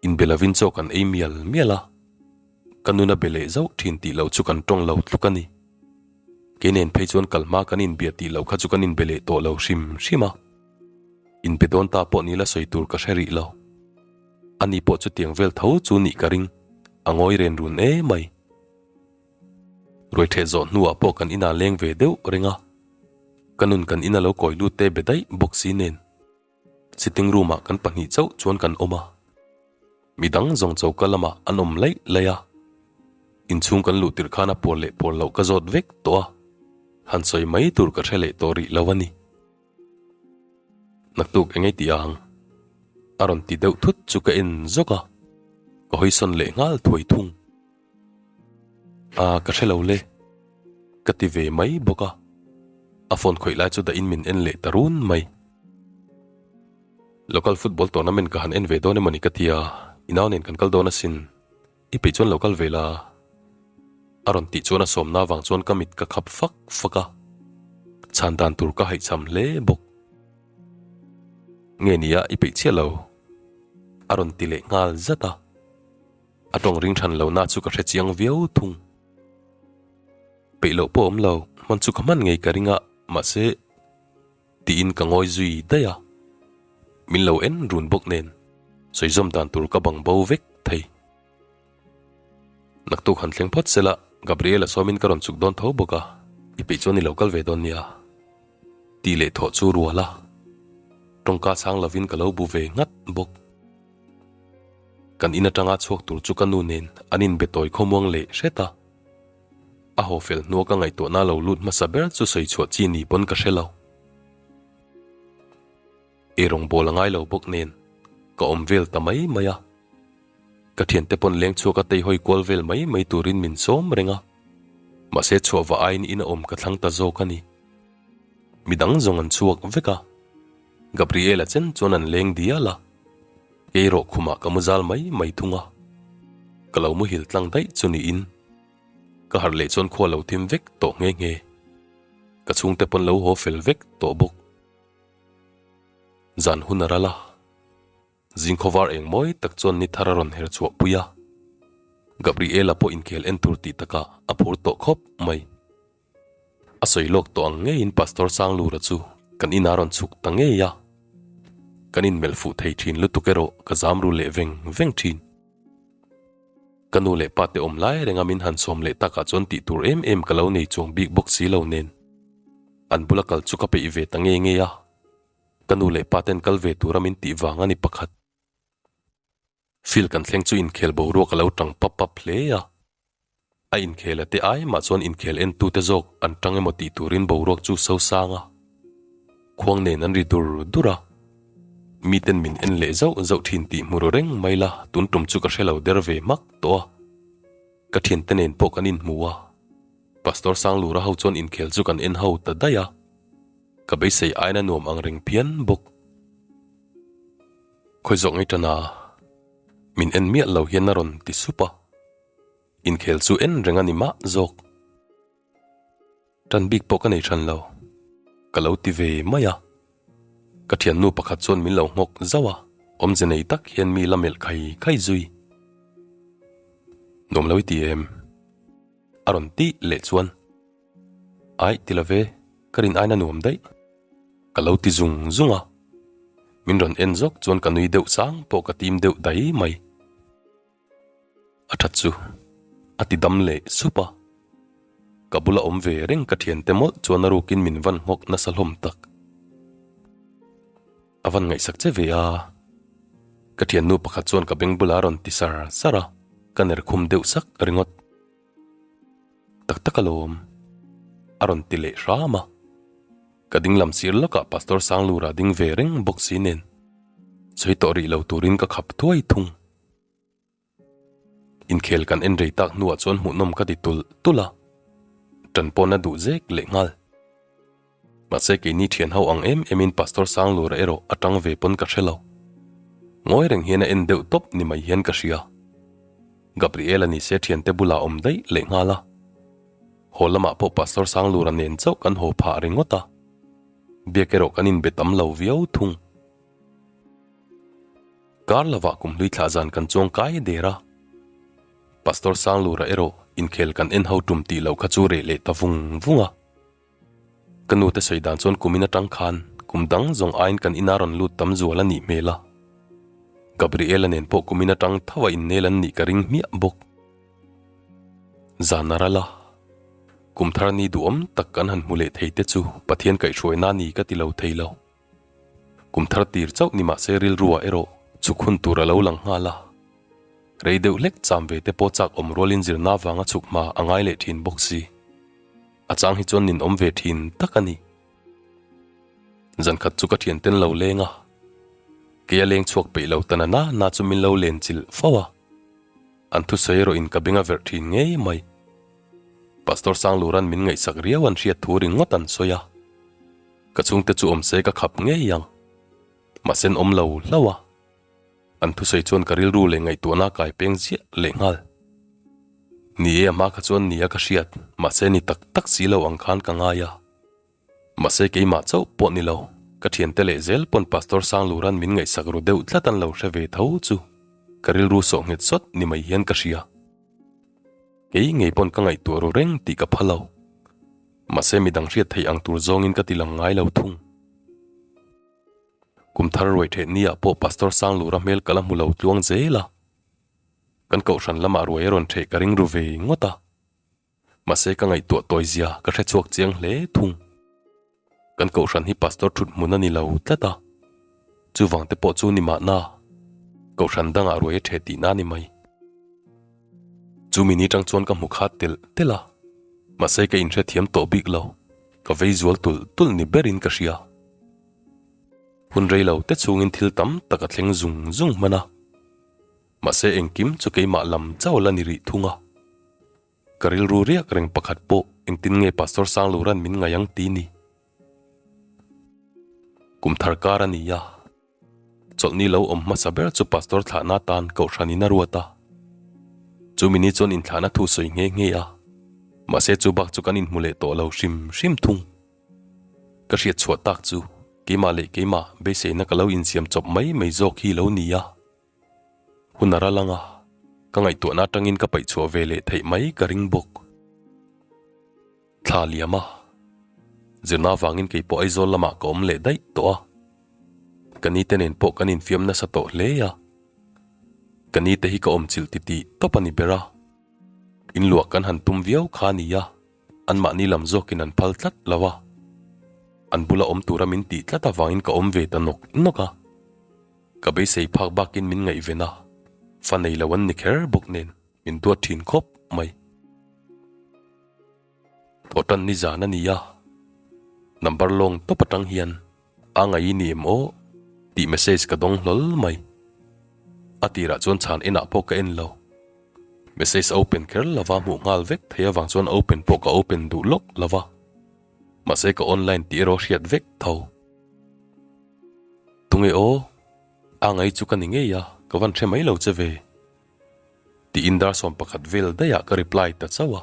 A: Inbe lovin chaw kan ei mial mial a, ka nun a be leh zauh ṭhin tih loh chu kan ṭawng lo tluk a ni. Kei nen phei chuan kal hma kan inbia tih loh kha chu kan inbe leh tawh lo hrim hrim a. Inbe dawn ta pawh ni la sawi tur ka hre rih lo. Ani pawh chutiang vel tho chu nih ka ring, a ngawi ren run emai. Ruaitheh zawh hnuah pawh kan inah leng ve deuh reng a, ka nun kan ina lo kawi lut te be daih bawk si nen sitting room ah kan pahnih chauh chuan kan awm a, midang zawng choka lamah an awm laih laih a, inchhung kan luh tirh khan a puar leh puar loh ka zawt vek tawh a, han sawi mai tur ka hre leh tawh rih lo a ni. Naktuk eng ei tih ang? A rawn ti deuh thut chu ka en zawk a, ka hawisawn leh nghal thuai thung. A, ka hre lo le, ka ti ve mai bawk a. A phone khawih lai chu dahin min en leh ta run mai. Local football tournament ka han en ve dawn emaw ni ka ti a, i nau nen kan kal dawn asin, i peih chuan lo kal ve la. A rawn tih chuan a sawmna avang chuan ka mit ka khap fak fak a, chhan dan tur ka haihchham hle bawk. Nge nia i peih chiah lo? A rawn ti leh nghal zat a. A tawng ring than lohna chu ka hre chiang viau thung. Peih loh pawh awm lo, hman chu ka hman ngei ka ring a, mahse tiin ka ngawi zui daih a. Min lo en run bawk nen, sawi zawm dan tur ka bang bo vek thei. Naktuk han thleng phawt sela, Gabriela sawmin ka rawn chuk dawn tho bawk a, i peih chuan i lo kal ve dawn nia. Tih leh thawh chu rual a, tawngka chhang lovin ka lo bu ve nghat bawk. Kan in atanga chhuak tur chu ka nu nen an inbe tawi khawmuang leh hret a. A haw fel hnua ka ngaihtuahna lo lut hmasa ber chu sawi chhuah chi ni pawn ka hre lo. Eirawng bawl a ngai lo bawk nen ka awm vel ta mai mai a. Ka thiante pawn leng chhuak a tei hawi kual vel mai mai turin min sawm reng a. Mahse chhuah va aiin in a awm ka thlang ta zawk a ni. Midang zawng an chhuak vek a. Gabriela chen chuan an leng dial a. Kei erawh khumah ka mu zal mai mai thung a, ka lo muhil tlang daih chu niin ka harh leh chuan khua lo thim vek tawh nghe nghe. Ka chhungte pawn lo haw fel vek tawh bawk. Zan hun a ral a, zingkhawvar eng mawi tak chuan ni thar a rawn her chhuah pui a, Gabriela pawh inkhel en tur tih takah a phur tawh khawp mai. A sawi lawk tawh ang ngeiin Pastor Sanglura chu kan inah rawn chhuk ta ngei a, kan inmelh fuh thei thin lutuk erawh ka zam ru leh veng veng thin. Ka nu leh pa te awm lai renga min han sawm leh takah chuan tih tur em em ka lo nei chuang bik bawk si lo nen an bula kal chu ka peih ve ta ngei ngei a, ka nu leh pa ten kal ve tura min tih vang a ni pakhat. Field kan thleng chu inkhel boruak a lo tang pap pap hle a. A inkhel a te ai mah chuan inkhel entute zawk an tang emaw tih turin boruak chu so sang a. Khuang nen an ri dur dur a. Miten min en leh zauh zauh thin tih hmu ru reng mai la tun tum chu ka hre lo der ve hmak tawh a. Ka thiante nen pawh kan inhmu a. Pastor Sanglura ho chuan inkhel chu kan en ho ta daih a. Ka beisei aina nuam ang reng phian bawk. Khawi zawk ngei tana min en miah lo hian a rawn ti sup a, inkhel chu en reng a ni mah zawk. Tan bik pawh ka nei than lo, ka lo ti ve mai a. Ka thiannu pakhat chuan min lo nghawk zauh a, awmze nei tak hian mi la melh khai khai zui. Nuam lo i ti em? A rawn tih leh chuan, Aih ti lo ve, ka rin aina nuam daih. Ka lo ti zung zung a. Min rawn en zawk chuan ka nui deuh sang pawh ka tim deuh dai mai. A that chu a ti dam leh sup a. Ka bula awm ve reng ka thiante mawlh chuan a rukin min van nghawk nasa hlawm tak. A van ngaihsak che ve a. Ka thiannu pakhat chuan ka beng bulah a rawn ti sar sar a, ka ner khum deuh sak ringawt. Tak tak alawm. A rawn ti leh hram a. Ka ding lam sir lawkah Pastor Sanglura ding ve reng bawk si nen sawi tawh rih lo turin ka khap thuai thung. Inkhel kan en rei tak hnuah chuan hmuhnawm ka ti tulh tulh a, ṭan pawhna duh zek leh nghal. Mahse keini ṭhian ho ang em emin Pastor Sanglura erawh a ṭang ve pawn ka hre lo. Ngawi reng hian a en deuh tawp ni mai hian ka hria. Gabriel-a ni se ṭhiante bulah awm daih leh nghal a. Haw lamah pawh Pastor Sanglura nen chauh kan haw phah ringawt a, biak erawh kan inbe tam lo viau thung. Kar lovah kum hlui thlah zan kan chuang kai der a, Pastor Sanglura erawh inkhel kan en ho tum tih loh kha chu reh leh ta vung vung a. Ka nu te sawi dan chuan kumin atang khan kum dang zawng aiin kan ina rawn lut tam zual a nih hmel a. Gabriela nen pawh kumin atang tho a innel an nih ka ring hmiah bawk. Zan a ral a, kum thar ni duhawm tak kan han hmu leh thei te chu Pathian kaihhruaina ni ka ti lo thei lo. Kum thar tir chauh ni mahse rilruah erawh chhuk hun tur a lo lang nghal a. Rei deuh hlek cham ve te pawh chak awm rualin zirna avanga chhuk hma a ngai leh thin bawk si. A chang hi chuan ninawm ve thin tak a ni. Zankhat chu ka thian ten lo leng a, kei a leng chhuak peih lo ta na na na chu min lo len chilh fo a. An thusawi erawh in ka beng a verh thin ngei mai. Pastor Sangluran min ngaihsak riau an hriat thu ringawt an sawi a. Ka chhungte chu awm se ka khap ngei ang. Mahse an awm lo hlauh a. An thusawi chuan ka rilru leh ngaihtuahna a kai peng ziah leh nghal. Ni e a hma kha chuan nia ka hriat, mahse ni tak tak si lo ang khan ka ngai a. Mahse keimah chauh pawh ni lo, ka thiante leh zel pawn Pastor Sangluran min ngaihsak ru deuh tlat an lo hre ve tho chu ka rilru sawh nghet sawt ni mai hian ka hria. Kei ngei pawn ka ngaihtuah ru reng tih ka pha lo. Mahse midang hriat theih ang tur zawngin ka ti lang ngai lo thung. Kum thar ruai theh ni ah pawh Pastor Sanglura hmel ka la hmu lo tluang zel a. Kan kohhran lamah ruai a rawn theh ka ring ru ve ngawt a. Mahse ka ngaihtuah tawi zia ka hre chhuak chiang hle thung. Kan kohhran hi Pastor thut hmun a ni lo tlat a. Chuvang te pawh chu ni mahna kohhran dangah ruai a theh tihna a ni mai. Chumi ni tang chuan ka hmu khat telh telh a, mahse ka inhrethiam tawh bik lo, ka vei zual tulh tulh ni berin ka hria. Hun rei lo te chhungin thil tam tak a thleng zung zung hman a, mahse engkim chu keimah lam chauh la ni rih thung a. Ka rilru riak reng pakhat pawh engtin nge Pastor Sangluran min ngaih ang ti ni. Kum thar kar a ni a, chawlhni lo awm hmasa ber chu Pastor thlahna atan Kohhran in a ruat a. Chumi ni chuan inthlahna thu sawi nghe nghe a, mahse chu bak chu kan inhmu leh tawh lo hrim hrim thung. Ka hriat chhuah tak chu keimah leh keimah beiseina ka lo insiam chawp mai mai zawk hi lo ni a. Hun a ral ang a, ka ngaihtuahna atangin ka paih chhuah ve leh theih mai ka ring bawk. Thla liam a, zirna avangin kei pawh Aizawl lamah ka awm leh daih tawh a. Ka nite nen pawh kan infiam nasa tawh hle a. Ka nite hi ka awm chilh titih tawp a ni ber a. Inluah kan han tum viau kha a ni a, anmahni lam zawkin an phal tlat lo a. An bula awm tura min tih tlat avangin ka awm ve ta nawk nawk a. Ka beisei phak bakin min ngaihven a, fa nei lo an ni kher bawk nen min duat thin khawp mai. Thawhtan ni zan a ni a, number lawng tawp atang hian a ngaih i ni em aw tih message ka dawng hlawl mai. A tirah chuan chhan enah pawh ka en lo. Message open kher lova hmuh nghal vek thei avang chuan open pawh ka open duh lawk lova. Mahse ka online tih erawh hriat vek tho. Tunge aw? A ngaih chu ka ni ngei a, ka van hre mai lo che ve. Tiin dar 11 vel daihah ka reply ta chauh a.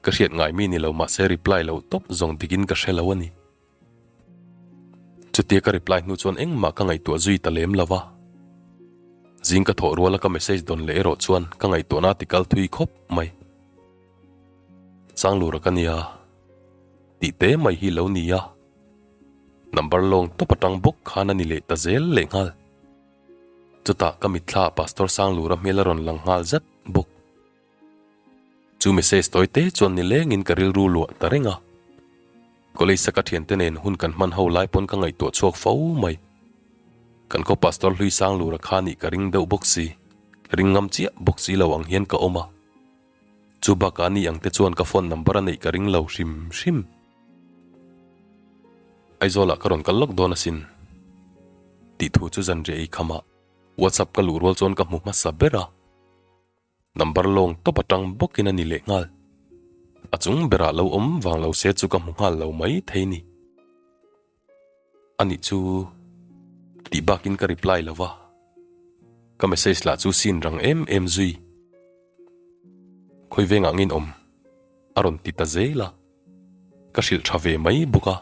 A: Ka hriat ngai mi ni lo mahse reply loh tawp zawng dikin ka hre lo a ni. Chutia ka reply hnu chuan engmah ka ngaihtuah zui ta lem lo va. Zing ka thawh ruala ka message dawn leh erawh chuan ka ngaihtuahna a tikal thui khawp mai. Changlura ka nia tih te mai hi lo ni a, number lawng tawp atang bawk khan a ni leh ta zel lehnghal. Chutah ka mitthla ah Pastor Sanglura hmel a rawn lang nghal zat bawk. Chu message tawi te chuan nilengin ka rilru luah ta reng a. College a ka thiante nen hun kan hman ho lai pawn ka ngaihtuah chhuak fo mai. Kan khaw pastor hlui sang lura kha nih ka ring deuh bawk si, ring ngam chiah bawk si lo ang hian ka awm a. Chu bakah ni ang te chuan ka phone number a neih ka ring lo hrim hrim. Aizawlah ka rawn kal lawk dawn asin tih thu chu zanriah ei khamah WhatsApp ka luh rual chuan ka hmu hmasa ber a. Number lawng tawp atang bawkin a ni leh nghal. A chung berah lo awm vang lo se chu ka hmu nghal lo mai thei ni. Anih chu tih bakin ka reply lo va, ka message lah chu scene rang em em zui. Khawi vengah ngin awm a rawn ti ta zel a, ka hrilh tha ve mai bawk a,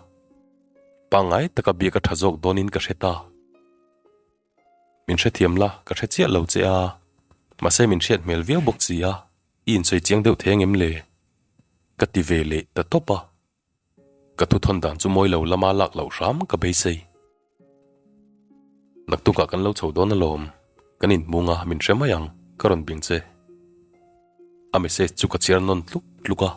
A: pangngai taka biak a tha zawk dawnin ka hre ta. Min hrethiam la, ka hre chiah lo che a, mahse min hriat hmel viau bawk si a, i insawi chiang deuh thei angem le? Ka ti ve leh ta tawp a, ka thuthawn dan chu mawi lo lama lak loh hram ka beisei. Naktukah kan lo chho dawn alawm, kan inhmung a, min hre mai ang, ka rawn bing che. A message chu ka chhiar nawn tluk tluk a,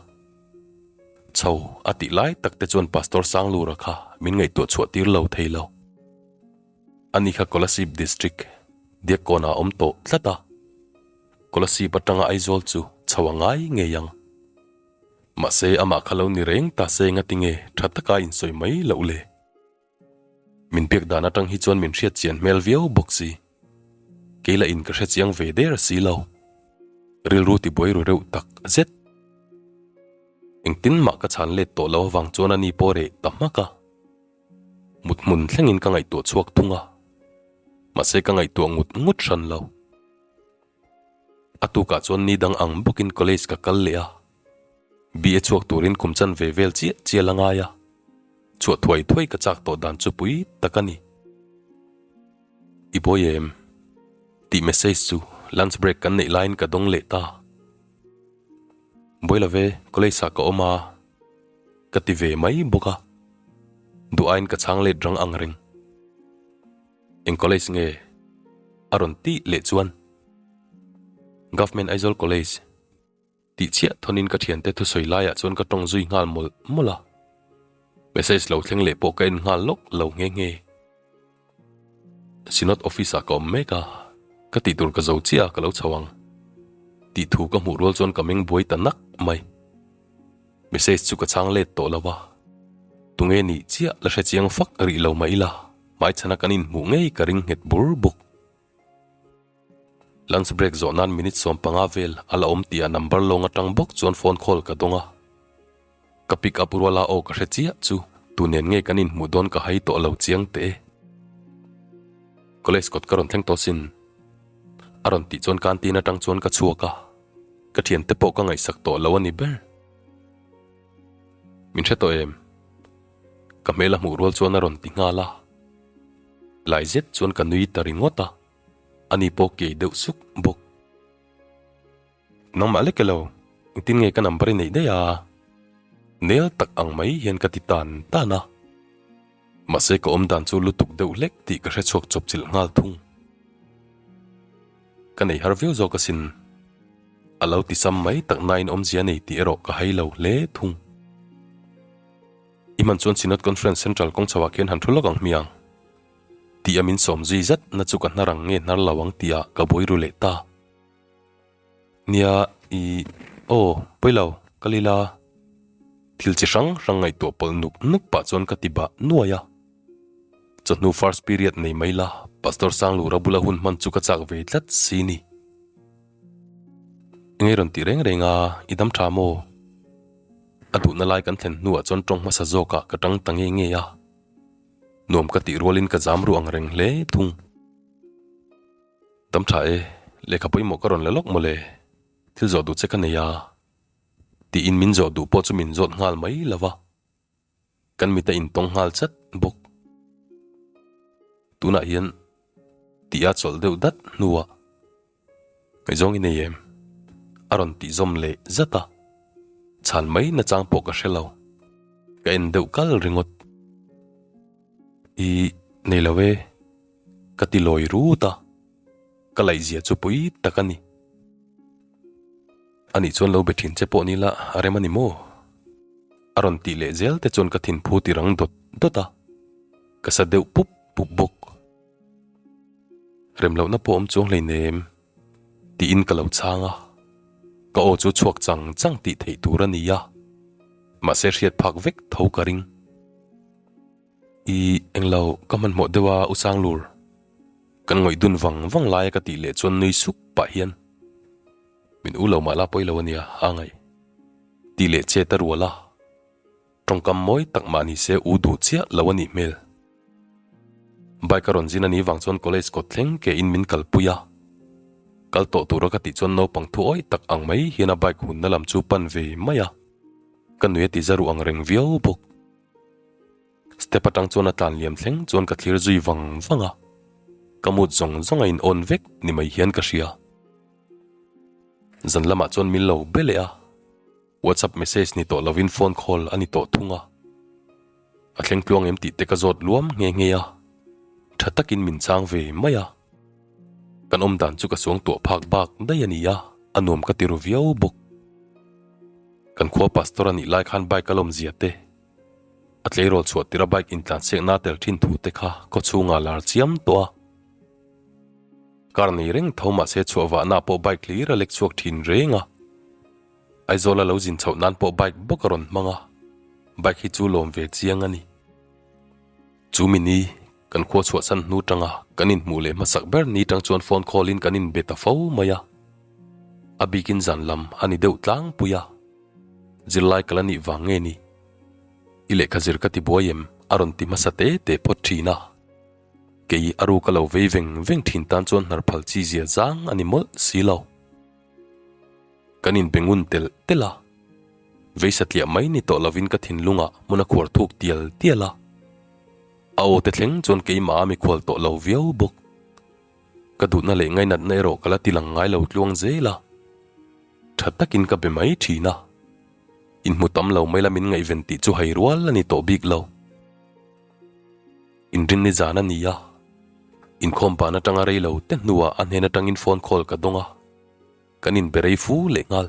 A: chho a tih lai tak te chuan Pastor Sanglura kha min ngaihtuah chhuah tir lo thei lo. Ani kha Kolasib District, Diakkawnah a awm tawh tlat a, Kolasib atanga Aizawl chu chho a ngai ngei ang. Mahse amah kha lo ni reng ta se ngatinge tha taka a insawi mai loh le? Min biak dan atang hi chuan min hriat chian hmel viau bawk si. Kei lah in ka hre chiang ve der si lo. Rilru tibuai ru reuh tak zet. Engtin mah ka chhan let tawh lo avang chuan ani pawh reh ta hmak a. Mut hmun thlengin ka ngaihtuah chhuak thung a, mahse ka ngaihtuah ngut ngut hran lo. A tukah chuan ni dang ang bawkin college ka kal leh a, BA chhuak turin kum chan ve vel chiah chiah la ngai a, chhuah thuai thuai ka chak tawh dan chu pui tak a ni. I buai em? tih message chu lunch break kan neih laiin ka dawng leh ta. Buai lo ve, college ah ka awm a. Ka ti ve mai bawk a, duh aiin ka chhang let rang ang reng. Eng college nge? A rawn tih leh chuan Government Aizawl College tih chiah thawnin ka thiante thusawi laiah chuan ka tawng zui nghal mawlh mawlh a. Message lo thleng leh pawh ka en nghal lawk lo nghe nghe. Synod office ah ka awm mek a, ka tih tur ka zo chiah a ka lo chho ang tih thu ka hmuh rual chuan ka meng buai ta nak mai. Message chu ka chhang let tawh lo a, tunge nih chiah la hre chiang fak rih lo mah ila hmaichhana kan inhmuh ngei ka ring nghet bur bawk. Lunch break zawh nan minute 15 vel a la awm tih ah number lawng atang bawk chuan phone call ka dawng a. Ka pick up ruala aw ka hre chiah chu tu nen nge kan inhmuh dawn ka hai tawh lo chiang teh e. College kawt ka rawn thleng tawh sin. A rawn tih chuan canteen atang chuan ka chhuak a, ka thiante pawh ka ngaihsak tawh lo a ni ber. Min hre tawh em? Ka hmel a hmuh rual chuan a rawn ti nghal a. Lai zet chuan ka nui ta ringawt a, ani pawh kei deuh suk bawk. Nangmah lek elo, engtin nge ka number i neih daih a? Nel tak ang mai hian ka ti tan tan a. Mahse ka awm dan chu lutuk deuh hlek tih ka hre chhuak chawp chilh nghal thung. Ka nei har viau zawk asin. A lo ti sam mai tak nain awmzia nei tih erawh ka hai lo hle thung. I hman chuan Synod Conference Central kawng chho ah khian han thu lawk ang hmiang. Tih a min sawm zui zat na chu ka hnar ang nge hnar lo ang tih ah ka buai ru leh ta. Nia, i, aw, pawi lo, ka lila. Thil chi hrang hrang ngaihtuah pawlh nuk nuk pah chuan ka ti bah nuai a. Chawhnu first period nei mai la, Pastor Sanglura bula hun hman chu ka chak ve tlat si ni. Engei rawn tih reng reng a, i dam tha maw? A duhna lai kan thlen hnuah chuan tawng hmasa zawkah ka tang ta nge nge a. Nuam ka tih rualin ka zam ruh ang reng hle thung. Dam tha e, lehkha pawimawh ka rawn la lawk mawle, thil zawh duh che ka nei a, tiin min zawh duh pawh chu min zawt nghal mai lo va, kan mit a intawng nghal chat bawk. Tunah hian tih a chawlh deuh dat hnuah. Ngaihzawng i nei em? A rawn tih zawm leh zat a. Chhan mai nachang pawh ka hre lo. Ka en deuh kal ringawt. I nei lo e, ka ti lawi rut a. Ka laihzia chu pui tak a ni. Anih chuan lo be thin che pawh ni la a rem a ni maw? A rawn tih leh zel te chuan ka thinphu ti rang dawt dawt a. Ka sa deuh pup pup bawk. Remlohna pawh awm chuang hleinem tiin ka lo chhang a, ka aw chu chhuak chang chang tih theih tur a ni a, mahse hriat phak vek tho ka ring. I englo ka hmanhmawh deuh a U Sanglur, kan ngawih dun vang vang laia ka tih leh chuan nui sup pah hian min u lo mah la pawi lo a nia a ngaih tih leh chet a rual a. Tawngkam mawi tak mah ni se u duh chiah lo a nih hmel. Bike a rawn zin a nih vang chuan college kawt thleng ke in min kalpui a. Kal tawh tura ka tih chuan naupang thu awih tak ang mai hian a bike hunna lam chu pan ve mai a. Ka nui a ti za ruh ang reng viau bawk. Step atang chuan a tlan liam thleng chuan ka thlir zui vang vang a. Ka mood zawng zawng a in on vek ni mai hian ka hria. Zan lamah chuan min lo be leh a. WhatsApp message ni tawh lovin phone call a ni tawh thung a. A thleng tluang em tih te ka zawt luam nghe nghe a. Tha takin min chang ve mai a. Kan awm dan chu ka suang tuah phak bak daih a ni a, a nuam ka ti ru viau bawk. Kan khua pastor a nih lai khan bike a lawm zia te, a tleirawl chhuah tirh a bike intlansiakna a tel thin thu te kha khaw chhungah lar chiam tawh a. Car nei reng tho mahse chhuah vahna pawh bike hlir a lek chhuak thin reng a. Aizawl a lo zin chhoh nan pawh bike bawk a rawn hmang a, bike hi chu lawm ve chiang a ni. Chu mi ni, kan khua chhuahsan hnu tanga kan inhmuh leh hmasak ber ni tang chuan phone call in kan inbe ta fo mai a. A bikin zan lam a ni deuh tlangpui a, zirlai kal a nih vang nge ni? I lehkha zir ka ti buai em? a rawn ti hmasa te te phawt thin a. Kei a ruk a lo vei veng veng thin tan chuan hnar phal chi zia zang a ni mawlh si lo. Kan inbe ngun telh telh a, vei satliah mai ni tawh lovin ka thinlungah hmun a khuar thuk tial tial a. A aw te thleng chuan keimah a mikhual tawh lo viau bawk. Ka duhna leh ngainatna erawh ka la ti lang ngai lo tluang zel a. Tha takin ka be mai thin a. Inhmu tam lo mai la min ngaihven tih chu hai rual a ni tawh bik lo. Inrinni zan a ni a, inkhawm ban atanga rei lo te hnuah a hnen atangin phone call ka dawng a. Kan inbe rei fu leh nghal.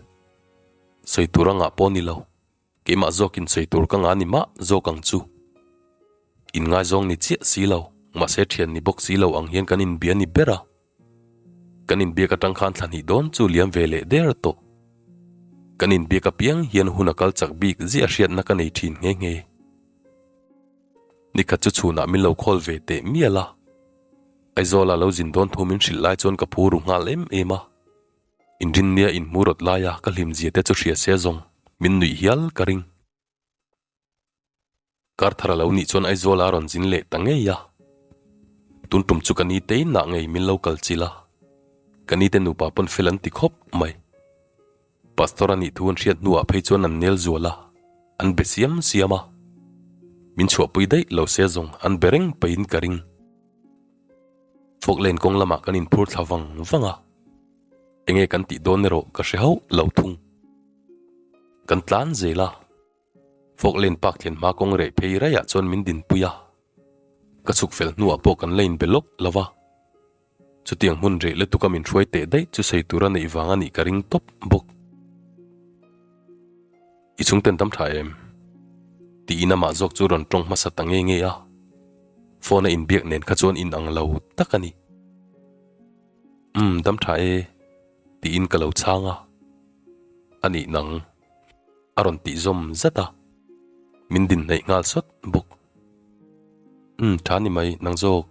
A: Sawi tur a ngah pawh ni lo. Keimah zawkin sawi tur ka ngah ni mah zawk ang chu. Inngaizawng ni chiah si lo, mahse thian ni bawk si lo ang hian kan inbia ni ber a. Kan inbiak atang khan thla hnih dawn chu liam ve leh der tawh. Kan inbiak apiang hian hun a kal chak bik ziah hriatna ka nei thin nghe nghe. Nikhat chu chhunah min lo call ve teh mial a. Aizawla lo zin dawn thu min hrilh lai chuan ka phu ru nghal em em a. Inrinnia inhmu rawt laia ka hlimzia te chu hria se zawng min nuih hial ka ring. Kar thar a lo nih chuan Aizawla a rawn zin leh ta ngei a. Tun tum chu ka ni te inah ngei min lo kal chilh a. Ka ni te nupa pawn fel an ti khawp mai. Pastor a nih thu an hriat hnuah phei chuan an nel zual a, an be siam siam a. Min chhuahpui daih lo se zawng an be reng peihin ka ring. Falkland kawng lamah kan inphur thla vang vang a, enge kan tih dawn erawh ka hre hauh lo thung. Kan tlan zel a, Falkland Park thlen hma kawng reh phei raiah chuan min dinpui a, ka chhuk fel hnuah pawh kan la inbe lawk lo va. Chutiang hmun reh lutuka min hruai teh daih chu sawi tur a neih vang a nih ka ring tawp bawk. I chhungten tam tha em? Tiin amah zawk chu rawn tawng hmasa ta nge nge a. Phone a inbiak nen kha chuan in ang lo tak a ni. Umm dam tha e, tiin ka lo chhang a. A nih nang. A rawn tih zawm zat a. Min din hnaih nghal sawt bawk. Umm tha ni mai nang zawk.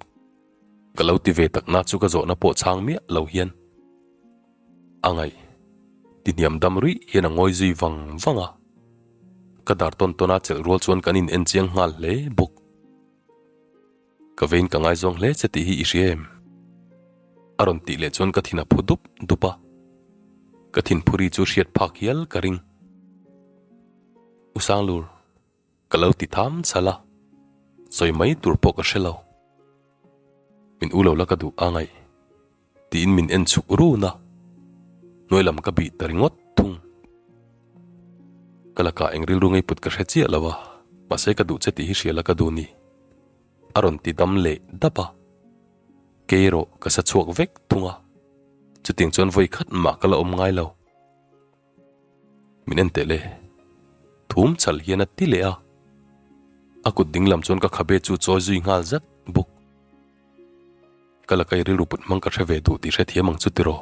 A: Ka lo ti ve tak na chu ka zawhna pawh chhang miah lo hian a ngaih ti hniam dam ruih hian a ngawi zui vang vang a. Ka dar tawn tawn a chelh rual chuan kan in en chiang nghal hle bawk. Ka vein ka ngaizawng hle che tih hi i hria em? A rawn tih leh chuan ka thin a phu dup dup a. Ka thinphuri chu hriat phak hial ka ring. U Sanglur. Ka lo ti tham chhal a, sawi mai tur pawh ka hre lo. Min u lo la ka duh a ngaih tiin min en chhuk run a. Hnuai lam ka bih ta ringawt thung. Ka lakah eng rilru ngei put ka hre chiah lo a, mahse ka duh che tih hi hria la ka duh ni. A rawn ti dam leh dap a. Kei erawh ka sa chhuak vek thung a, chutiang chuan vawi khat mah ka la awm ngai lo. Min en teh le. Thum chhal hian a ti leh a. A kut ding lam chuan ka khabe chu chawi zui nghal zat bawk. Ka la kai rilru put hmang ka hre ve duh tih hrethiam ang chu tiraw?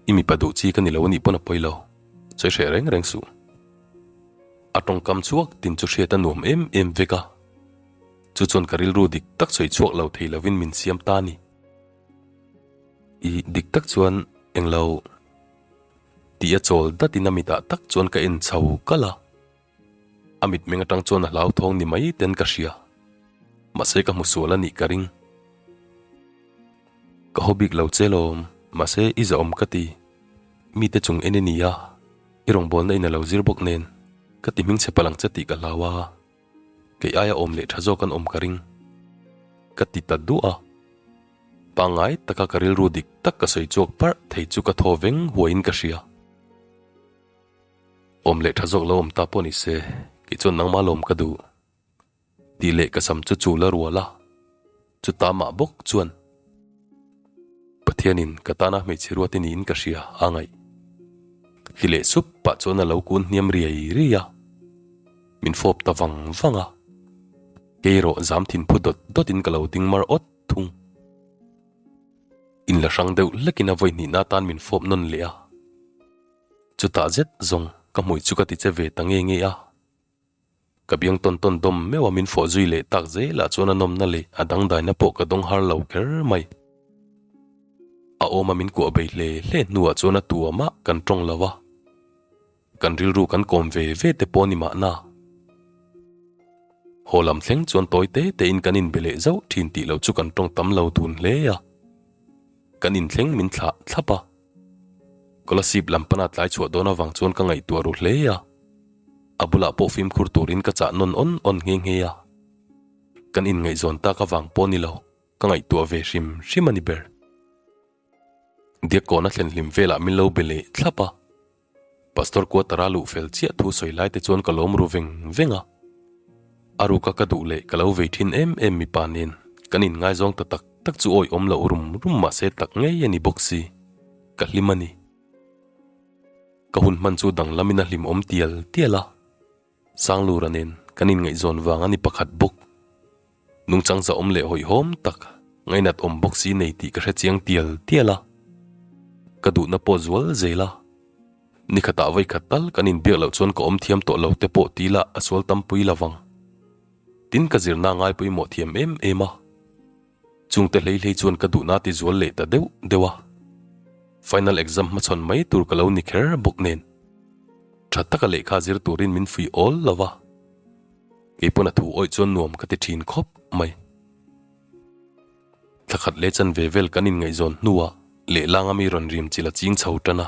A: I mipa duh chi ka ni lo anih pawn a pawi lo. Sawi hreh reng reng suh. A tawngkam chhuak tin chu hriat a nuam em em vek a. Chu chuan ka rilru dik tak sawi chhuak lo thei lovin min siam ta a ni. I dik tak chuan englo tih a chawl datin a mitah tak chuan ka en chho kalh a. A mitmeng atang chuan a hlauthawng ni mai ten ka hria. Mahse ka hmu sual a nih ka ring. Ka haw bik lo che lawm, mahse i zahawm ka ti. Mite chung en i ni a, i rawngbawlna in a lo zir bawk nen, ka ti hming chhe palh ang che tih ka hlau a. Kei aia awm leh tha zawk an awm ka ring. Ka ti ta duah a. Pangngai taka ka rilru dik tak ka sawi chhuak parh thei chu ka thaw veng huaiin ka hria. Awm leh tha zawk lo awm ta pawh ni se, kei chuan nangmah lawm ka duh. Tih leh ka sam chu chul a rual a, chuta mah bawk chuan Pathianin ka tana hmeichhe ruat i niin ka hria a ngaih. Ti leh sup pah chuan a lo kun hniam riai riai a, min fawp ta vang vang a. Kei erawh zam thin phu dawt dawtin ka lo ding mar awt thung. Inla hrang deuh hlekin a vawi hnihna atan min fawp nawn leh a. Chutah zet zawng ka hmui chu ka ti che ve ta nge nge a. Ka biang tawn tawn dawm meuh a min fawh zui leh tak zelah chuan a nawmna leh a dangdaina pawh ka dawng har lo kher mai. A awma min kuah bei hle hle hnuah chuan a tuamah kan tawng lo a. Kan rilru kan kawm ve ve te pawh ni mahna. Haw lam thleng chuan tawi te tein kan inbe leh zauh thin tih loh chu kan tawng tam lo dun hle a. Kan inthleng min thlah thlap a. Kolasib lam pana tlai chhuah dawn avang chuan ka ngaihtuah ru hle a. A bulah pawh fimkhur turin ka chah nawn awn awn nghe nghe a. Kan inngaihzawn tak avang pawh ni lo, ka ngaihtuah ve hrim hrim a ni ber. Diakkawn a thlen hlim velah min lo be leh thlap a. Pastor quarter-a luh fel chiah thu sawi lai te chuan ka lawm ru veng veng a. A ruka ka duh leh ka lo vei thin em em mipa nen kan inngaizawng ta tak tak chu awi awm loh rum rum mahse tak ngei a ni bawk si. Ka hlim a ni. Ka hun hman chu danglamin a hlimawm tial tial a. Sanglura nen kan inngaihzawn vang a ni pakhat bawk. Nungchang zahawm leh hawihhawm tak ngainat awm bawk si nei tih ka hre chiang tial tial a. Ka duhna pawh zual zel a. Nikhatah vawikhat tal kan inbiak loh chuan ka awm thiam tawh lo te pawh ti la a sual tampui lo vang. Tin ka zirna ngai pawimawh thiam em em a. Chungte hlei hlei chuan ka duhna ti zual leh ta deuh deuh a. Final exam hmachhawn mai tur ka lo ni kher bawk nen. Tha taka lehkha zir turin min fuih awl lo va. Kei pawn a thu awih chuan nuam ka ti thin khawp mai. Thla khat leh chanve vel kan inngaihzawn hnuah lehlanga mi rawn rim chil a ching chho tan a.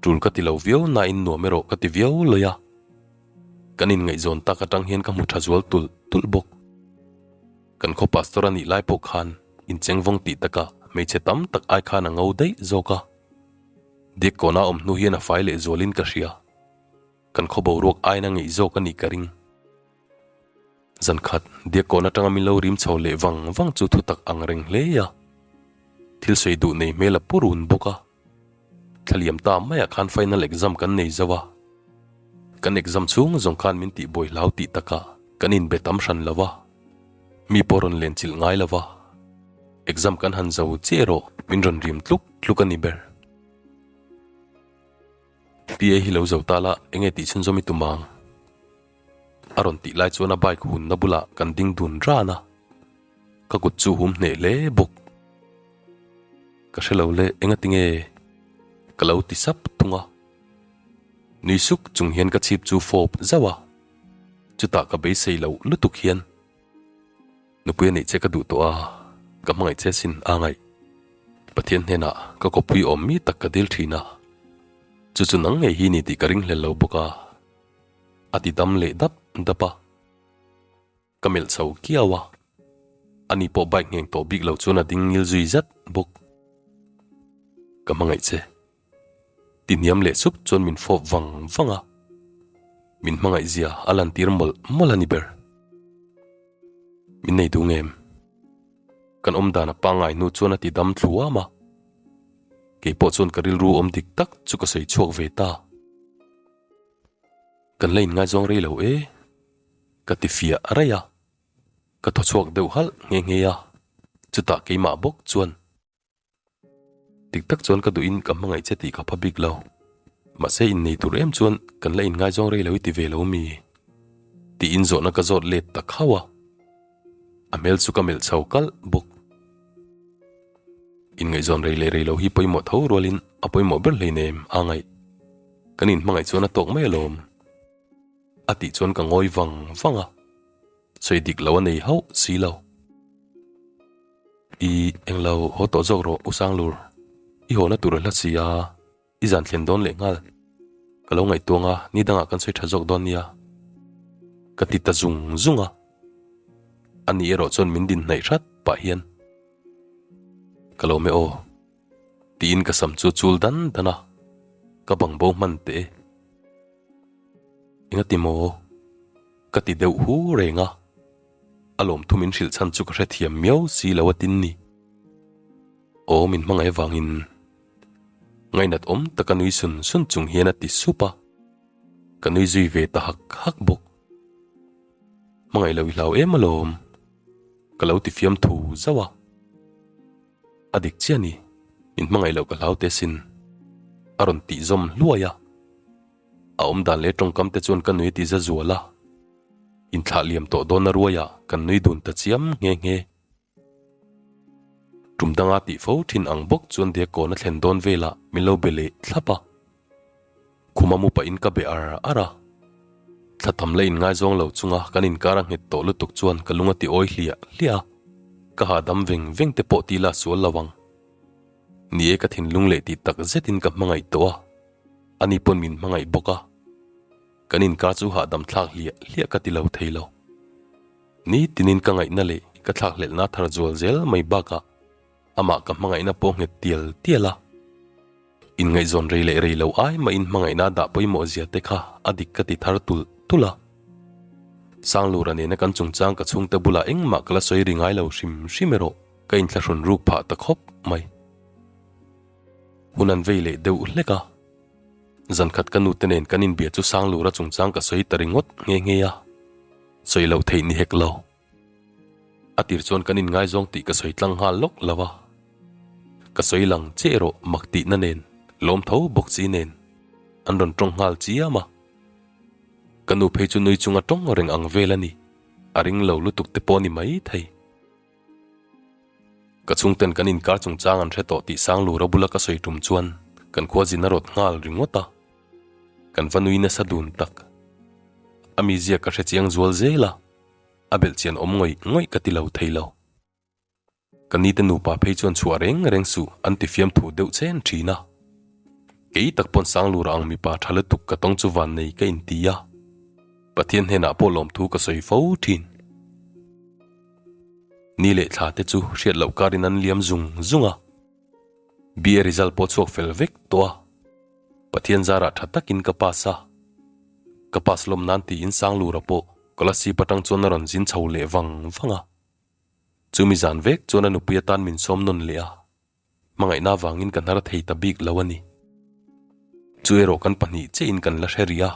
A: Tul ka ti lo viau nain nuam erawh ka ti viau lawi a. Kan inngaihzawn tak atang hian ka hmu tha zual tulh tulh bawk. Kan khaw pastor a nih lai pawh khan inchengvawng tih takah hmeichhe tam tak ai khan a ngo daih zawk a. Diakkawn a awm hnu hian a fai leh zualin ka hria. Kan khaw boruak aina ngeih zawk a nih ka ring. Zankhat Diakkawn atanga min lo rim chho leh vang vang chu thutak ang reng hle a. Thil sawi duh nei hmel a pu run bawk a. Thlaliam ta maiah khan final exam kan nei zo a. Kan exam chhung zawng khan min tihbuai hlau tih takah kan inbe tam hran lo a. Mi pawh rawn len chilh ngai lo va. Exam kan han zo chiah erawh min rawn rim tluk tluk a ni ber. PA hi lo zo ta la enge tih chhunzawm i tum ang? A rawn tih lai chuan a bike hunna bulah kan ding dun ran a. Ka kut chu hum hneh hle bawk. Ka hre lo le enga tinge? Ka lo ti sap thung a. Nui suk chung hian ka chhip chu fawp zauh a. Chutah ka beisei loh lutuk hian nupui a neih che ka duh tawh a, ka hmangaih che sin a ngaih. Pathian hnenah ka kawppui awm mi tak ka dil thin a, chu chu nang ngei hi ni tih ka ringhlel lo bawk a, a ti dam leh dap dap a. Ka melh chho kiau a, ani pawh bike ngheng tawh bik lo chuan a ding ngil zui zat bawk. Ka hmangaih che. Ti hniam leh sup chuan min fawp vang vang a, min hmangaih zia a lantir mawlh mawlh a ni ber. Min nei duh ngem? Kan awm dan a pangngai hnu chuan a ti dam thluam a, kei pawh chuan ka rilru awm dik tak chu ka sawi chhuak ve ta. Kan la inngaizawng rei lo e, ka ti fiah raih a, ka thaw chhuak deuh halh nghe nghe a, chutah keimah bawk chuan. Dik tak chuan ka duhin ka hmangaih che tih ka pha bik lo. Mahse innei tur em chuan kan la inngaizawng rei lo i ti ve lo mi? Tiin zawhna ka zawt let ta khauh a. A hmel chu ka melh chho kalh bawk. Inngaihzawn rei leh rei lo hi pawimawh tho rualin a pawimawh ber hleinem a ngaih. Kan inhmangaih chuan a tawk mai alawm. A tih chuan ka ngawi vang vang a. Sawi dik lo a nei hauh si lo. I englo haw tawh zawk rawh U Sanglur, i hawna tur a hla si a, i zan thlen dawn leh nghal. Ka lo ngaihtuang a, ni dangah kan sawi tha zawk dawn nia. Ka ti ta zung zung a. Ani erawh chuan min din hnaih hrat pah hian, Ka lo me aw. Tiin ka sam chu chul dan dan a, ka bang bo hman teh e. Engati maw? Ka ti deuh hu reng a. A lawmthu min hrilh chhan chu ka hrethiam miau si lo a tin ni. Aw min hmangaih avangin ngainat awm taka nui sun sun chung hian a ti sup a, ka nui zui ve ta hak hak bawk. Hmangaih lo i hlau em alawm, ka lo ti fiam thu zauh a. A dik chiah ni, min hmangaih loh ka hlau te sin, a rawn tih zawm hluai a. A awm dan leh tawngkam te chuan ka nui a ti za zual a. Inthlah liam tawh dawn a ruai ah kan nui dun ta chiam nghe nghe. Tum danga tih fo thin ang bawk chuan Diakkawn a thlen dawn velah min lo be leh thlap a. Khuma mu pahin ka be ar ar a. Thla tam la inngaizawng lo chunga kan inkar a nghet tawh lutuk chuan ka lung a ti awi hliah hliah a. Ka hahdam veng veng te pawh ti la sual lo ang. Ni e ka thinlung leh tih tak zetin ka hmangaih tawh a. Ani pawn min hmangaih bawk a. Kan inkar chu hahdam thlak hliah hliah ka ti lo thei lo. Ni tinin ka ngaihna leh ka thlakhlelhna thar zual zel mai bakah amah ka hmangaihna pawh nghet tial tial a. Inngaihzawn rei leh rei lo ai mahin hmangaihna dah pawimawh zia te kha a dik ka ti thar tulh tulh a. Sanglura nena kan chungchang ka chhungte bulah engmah ka la sawi ri ngai lo hrim hrim erawh ka inthlahrun ruk phah ta khawp mai. Hun an vei leh deuh hlek a. Zankhat ka nute nen kan inbia chu Sanglura chungchang ka sawi ta ringawt nghe nghe a, sawi loh theih ni hek lo. A tir chuan kan inngaizawng tih ka sawi tlang nghal lawk lo a, ka sawi lang che erawh mak tihna nen, lawm tho bawk chi nen an rawn tawng nghal chiam a. Ka nu phei chu nui chunga tawng reng ang vel a ni, a ring lo lutuk te pawh a ni mai thei. Ka chhungten kan inkar chungchang an hre tawh tih Sanglura bula ka sawi tum chuan kan khua zin a rawt nghal ringawt a, kan va nui nasa dun tak. A mizia ka hre chiang zual zel a, a belh chian awm ngawih ngawih ka ti lo thei lo. Ka nite nupa phei chuan chhuah reng reng suh an ti fiamthu deuh chen thin a. Kei tak pawn Sanglura ang mipa tha lutuk ka tawng chu vannei ka inti a, Pathian hnenah pawh lawmthu ka sawi fo thin. Ni leh thla te chu hriat loh karin an liam zung zung a, BA result pawh chhuak fel vek tawh a, Pathian zarah tha takin ka pass a, ka pass lawm nan tiin Sanglura pawh Kolasib atang chuan a rawn zin chho leh vang vang a, chumi zan vek chuan a nupui atan min sawm nawn leh a. Hmangaihna vangin ka hnar thei ta bik lo a ni. Chu erawh kan pahnih chiahin kan la hre rih a.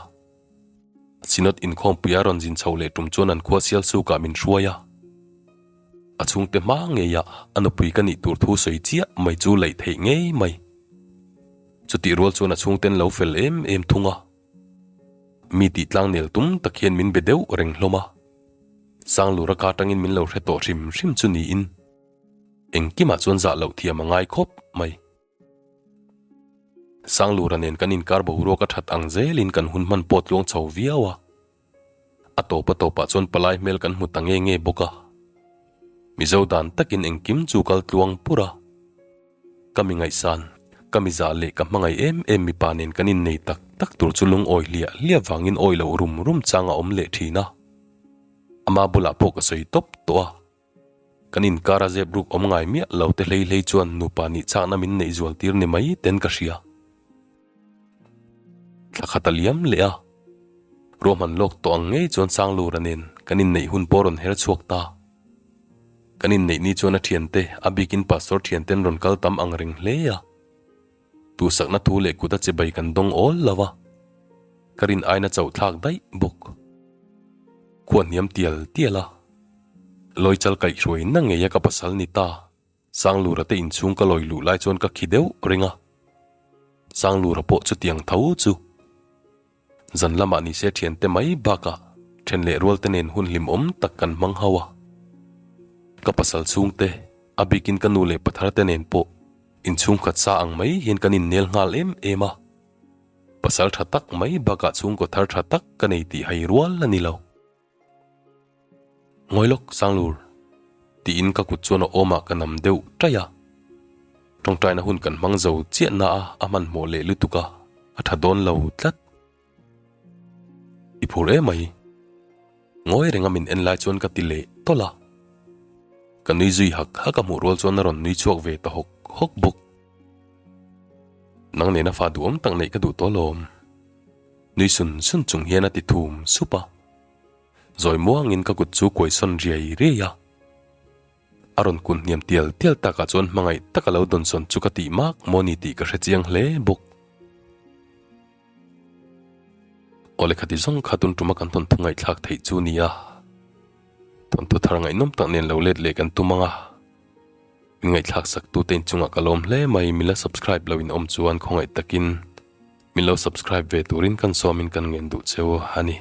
A: Synod inkhawmpui a rawn zin chhoh leh tum chuan an khua Sialsukah min hruai a. A chhungte hma ngeiah a nupui ka nih tur thu sawi chiah mai chu laih theih ngei mai. Chutih rual chuan a chhungten lo fel em em thung a. Mi tih tlang nel tum tak hian min be deuh reng hlawm a. Sanglura ka atangin min lo hre tawh hrim hrim chu niin. Engkimah chuan zah loh thiam a ngai khawp mai. Sanglura nen kan inkar boruak a that ang zelin kan hun hman pawh tluang chho viau a. A tawp a tawpah chuan palai hmel kan hmu ta nge nge bawk a. Mizo dan takin engkim chu kal tluang pur a. Ka mi ngaihsan, ka mi zah leh ka hmangaih em em mipa nen kan innei tak tak tur chu lungawi hliah hliah vangin awi loh rum rum chang a awm leh thin a. Ama bulah pawh ka sawi tawp tawh a. Kan inkar a zep ruk awm ngai miah lo te hlei hlei chuan nupa nih chakna min neih zual tir ni mai ten ka hria. Thla khat a liam leh a, ruahman lawk tawh ang ngei chuan Sanglura nen kan inneih hun pawh rawn her chhuak ta. Kan inneih ni chuan a thiante, a bikin Pastor thiante an rawn kal tam ang reng hle a. Tuhsakna thu leh kut a chibai kan dawng awl lo a, ka rin aina chauh thlak daih bawk. Khua hniam tial tial a, Lawichal kaihhruaina ngeia ka pasal ni ta. Sanglura te inchhung ka lawi luh lai chuan ka khi deuh reng a, Sanglura pawh chutiang tho chu. Zan lamah ni se thiante mai bakah then leh rual te nen hun hlimawm tak kan hmang ho a. Ka pasal chhungte, a bikin ka nu leh pathar te nen pawh inchhung khat sa ang mai hian kan innel nghal em em a. Pasal tha tak mai bakah chhungkaw thar tha tak ka nei tih hai rual a ni lo. Ngawi lawk Sanglur, tiin ka kut chuan a awmah ka nam deuh ṭaih a. Ṭawngṭaina hun kan hmang zo chiah na a, a hmanhmawh leh lutuk a, a ṭha dawn lo tlat. I phur em mai. Ngawi renga min en lai chuan ka ti leh tawlh a. Ka nui zui hak hak a hmuh rual chuan a rawn nui chhuak ve ta hawk hawk bawk. Nang nena fa duhawm tak neih ka duh tawh alawm. Nui sun sun chung hian a ti thum sup a. Zawi muangin ka kut chu kuai sawn riai riai a. A rawn kun hniam tial tial takah chuan hmangaih taka lo dawnsawn chu ka tih mak maw ni tih ka hre chiang hle bawk. Aw lehkha ti zawng kha tun tuma kan thawnthu ngaihthlak theih chu ni a. Thawnthu thar ngaihnawm tak nen lo let leh kan tum ang a. Min ngaihthlak sak tute inchungah ka lawm hle mai, min la subscribe lo in awm chuan khawngaih takin min lo subscribe ve turin kan sawmin kan ngen duh cheu a ni.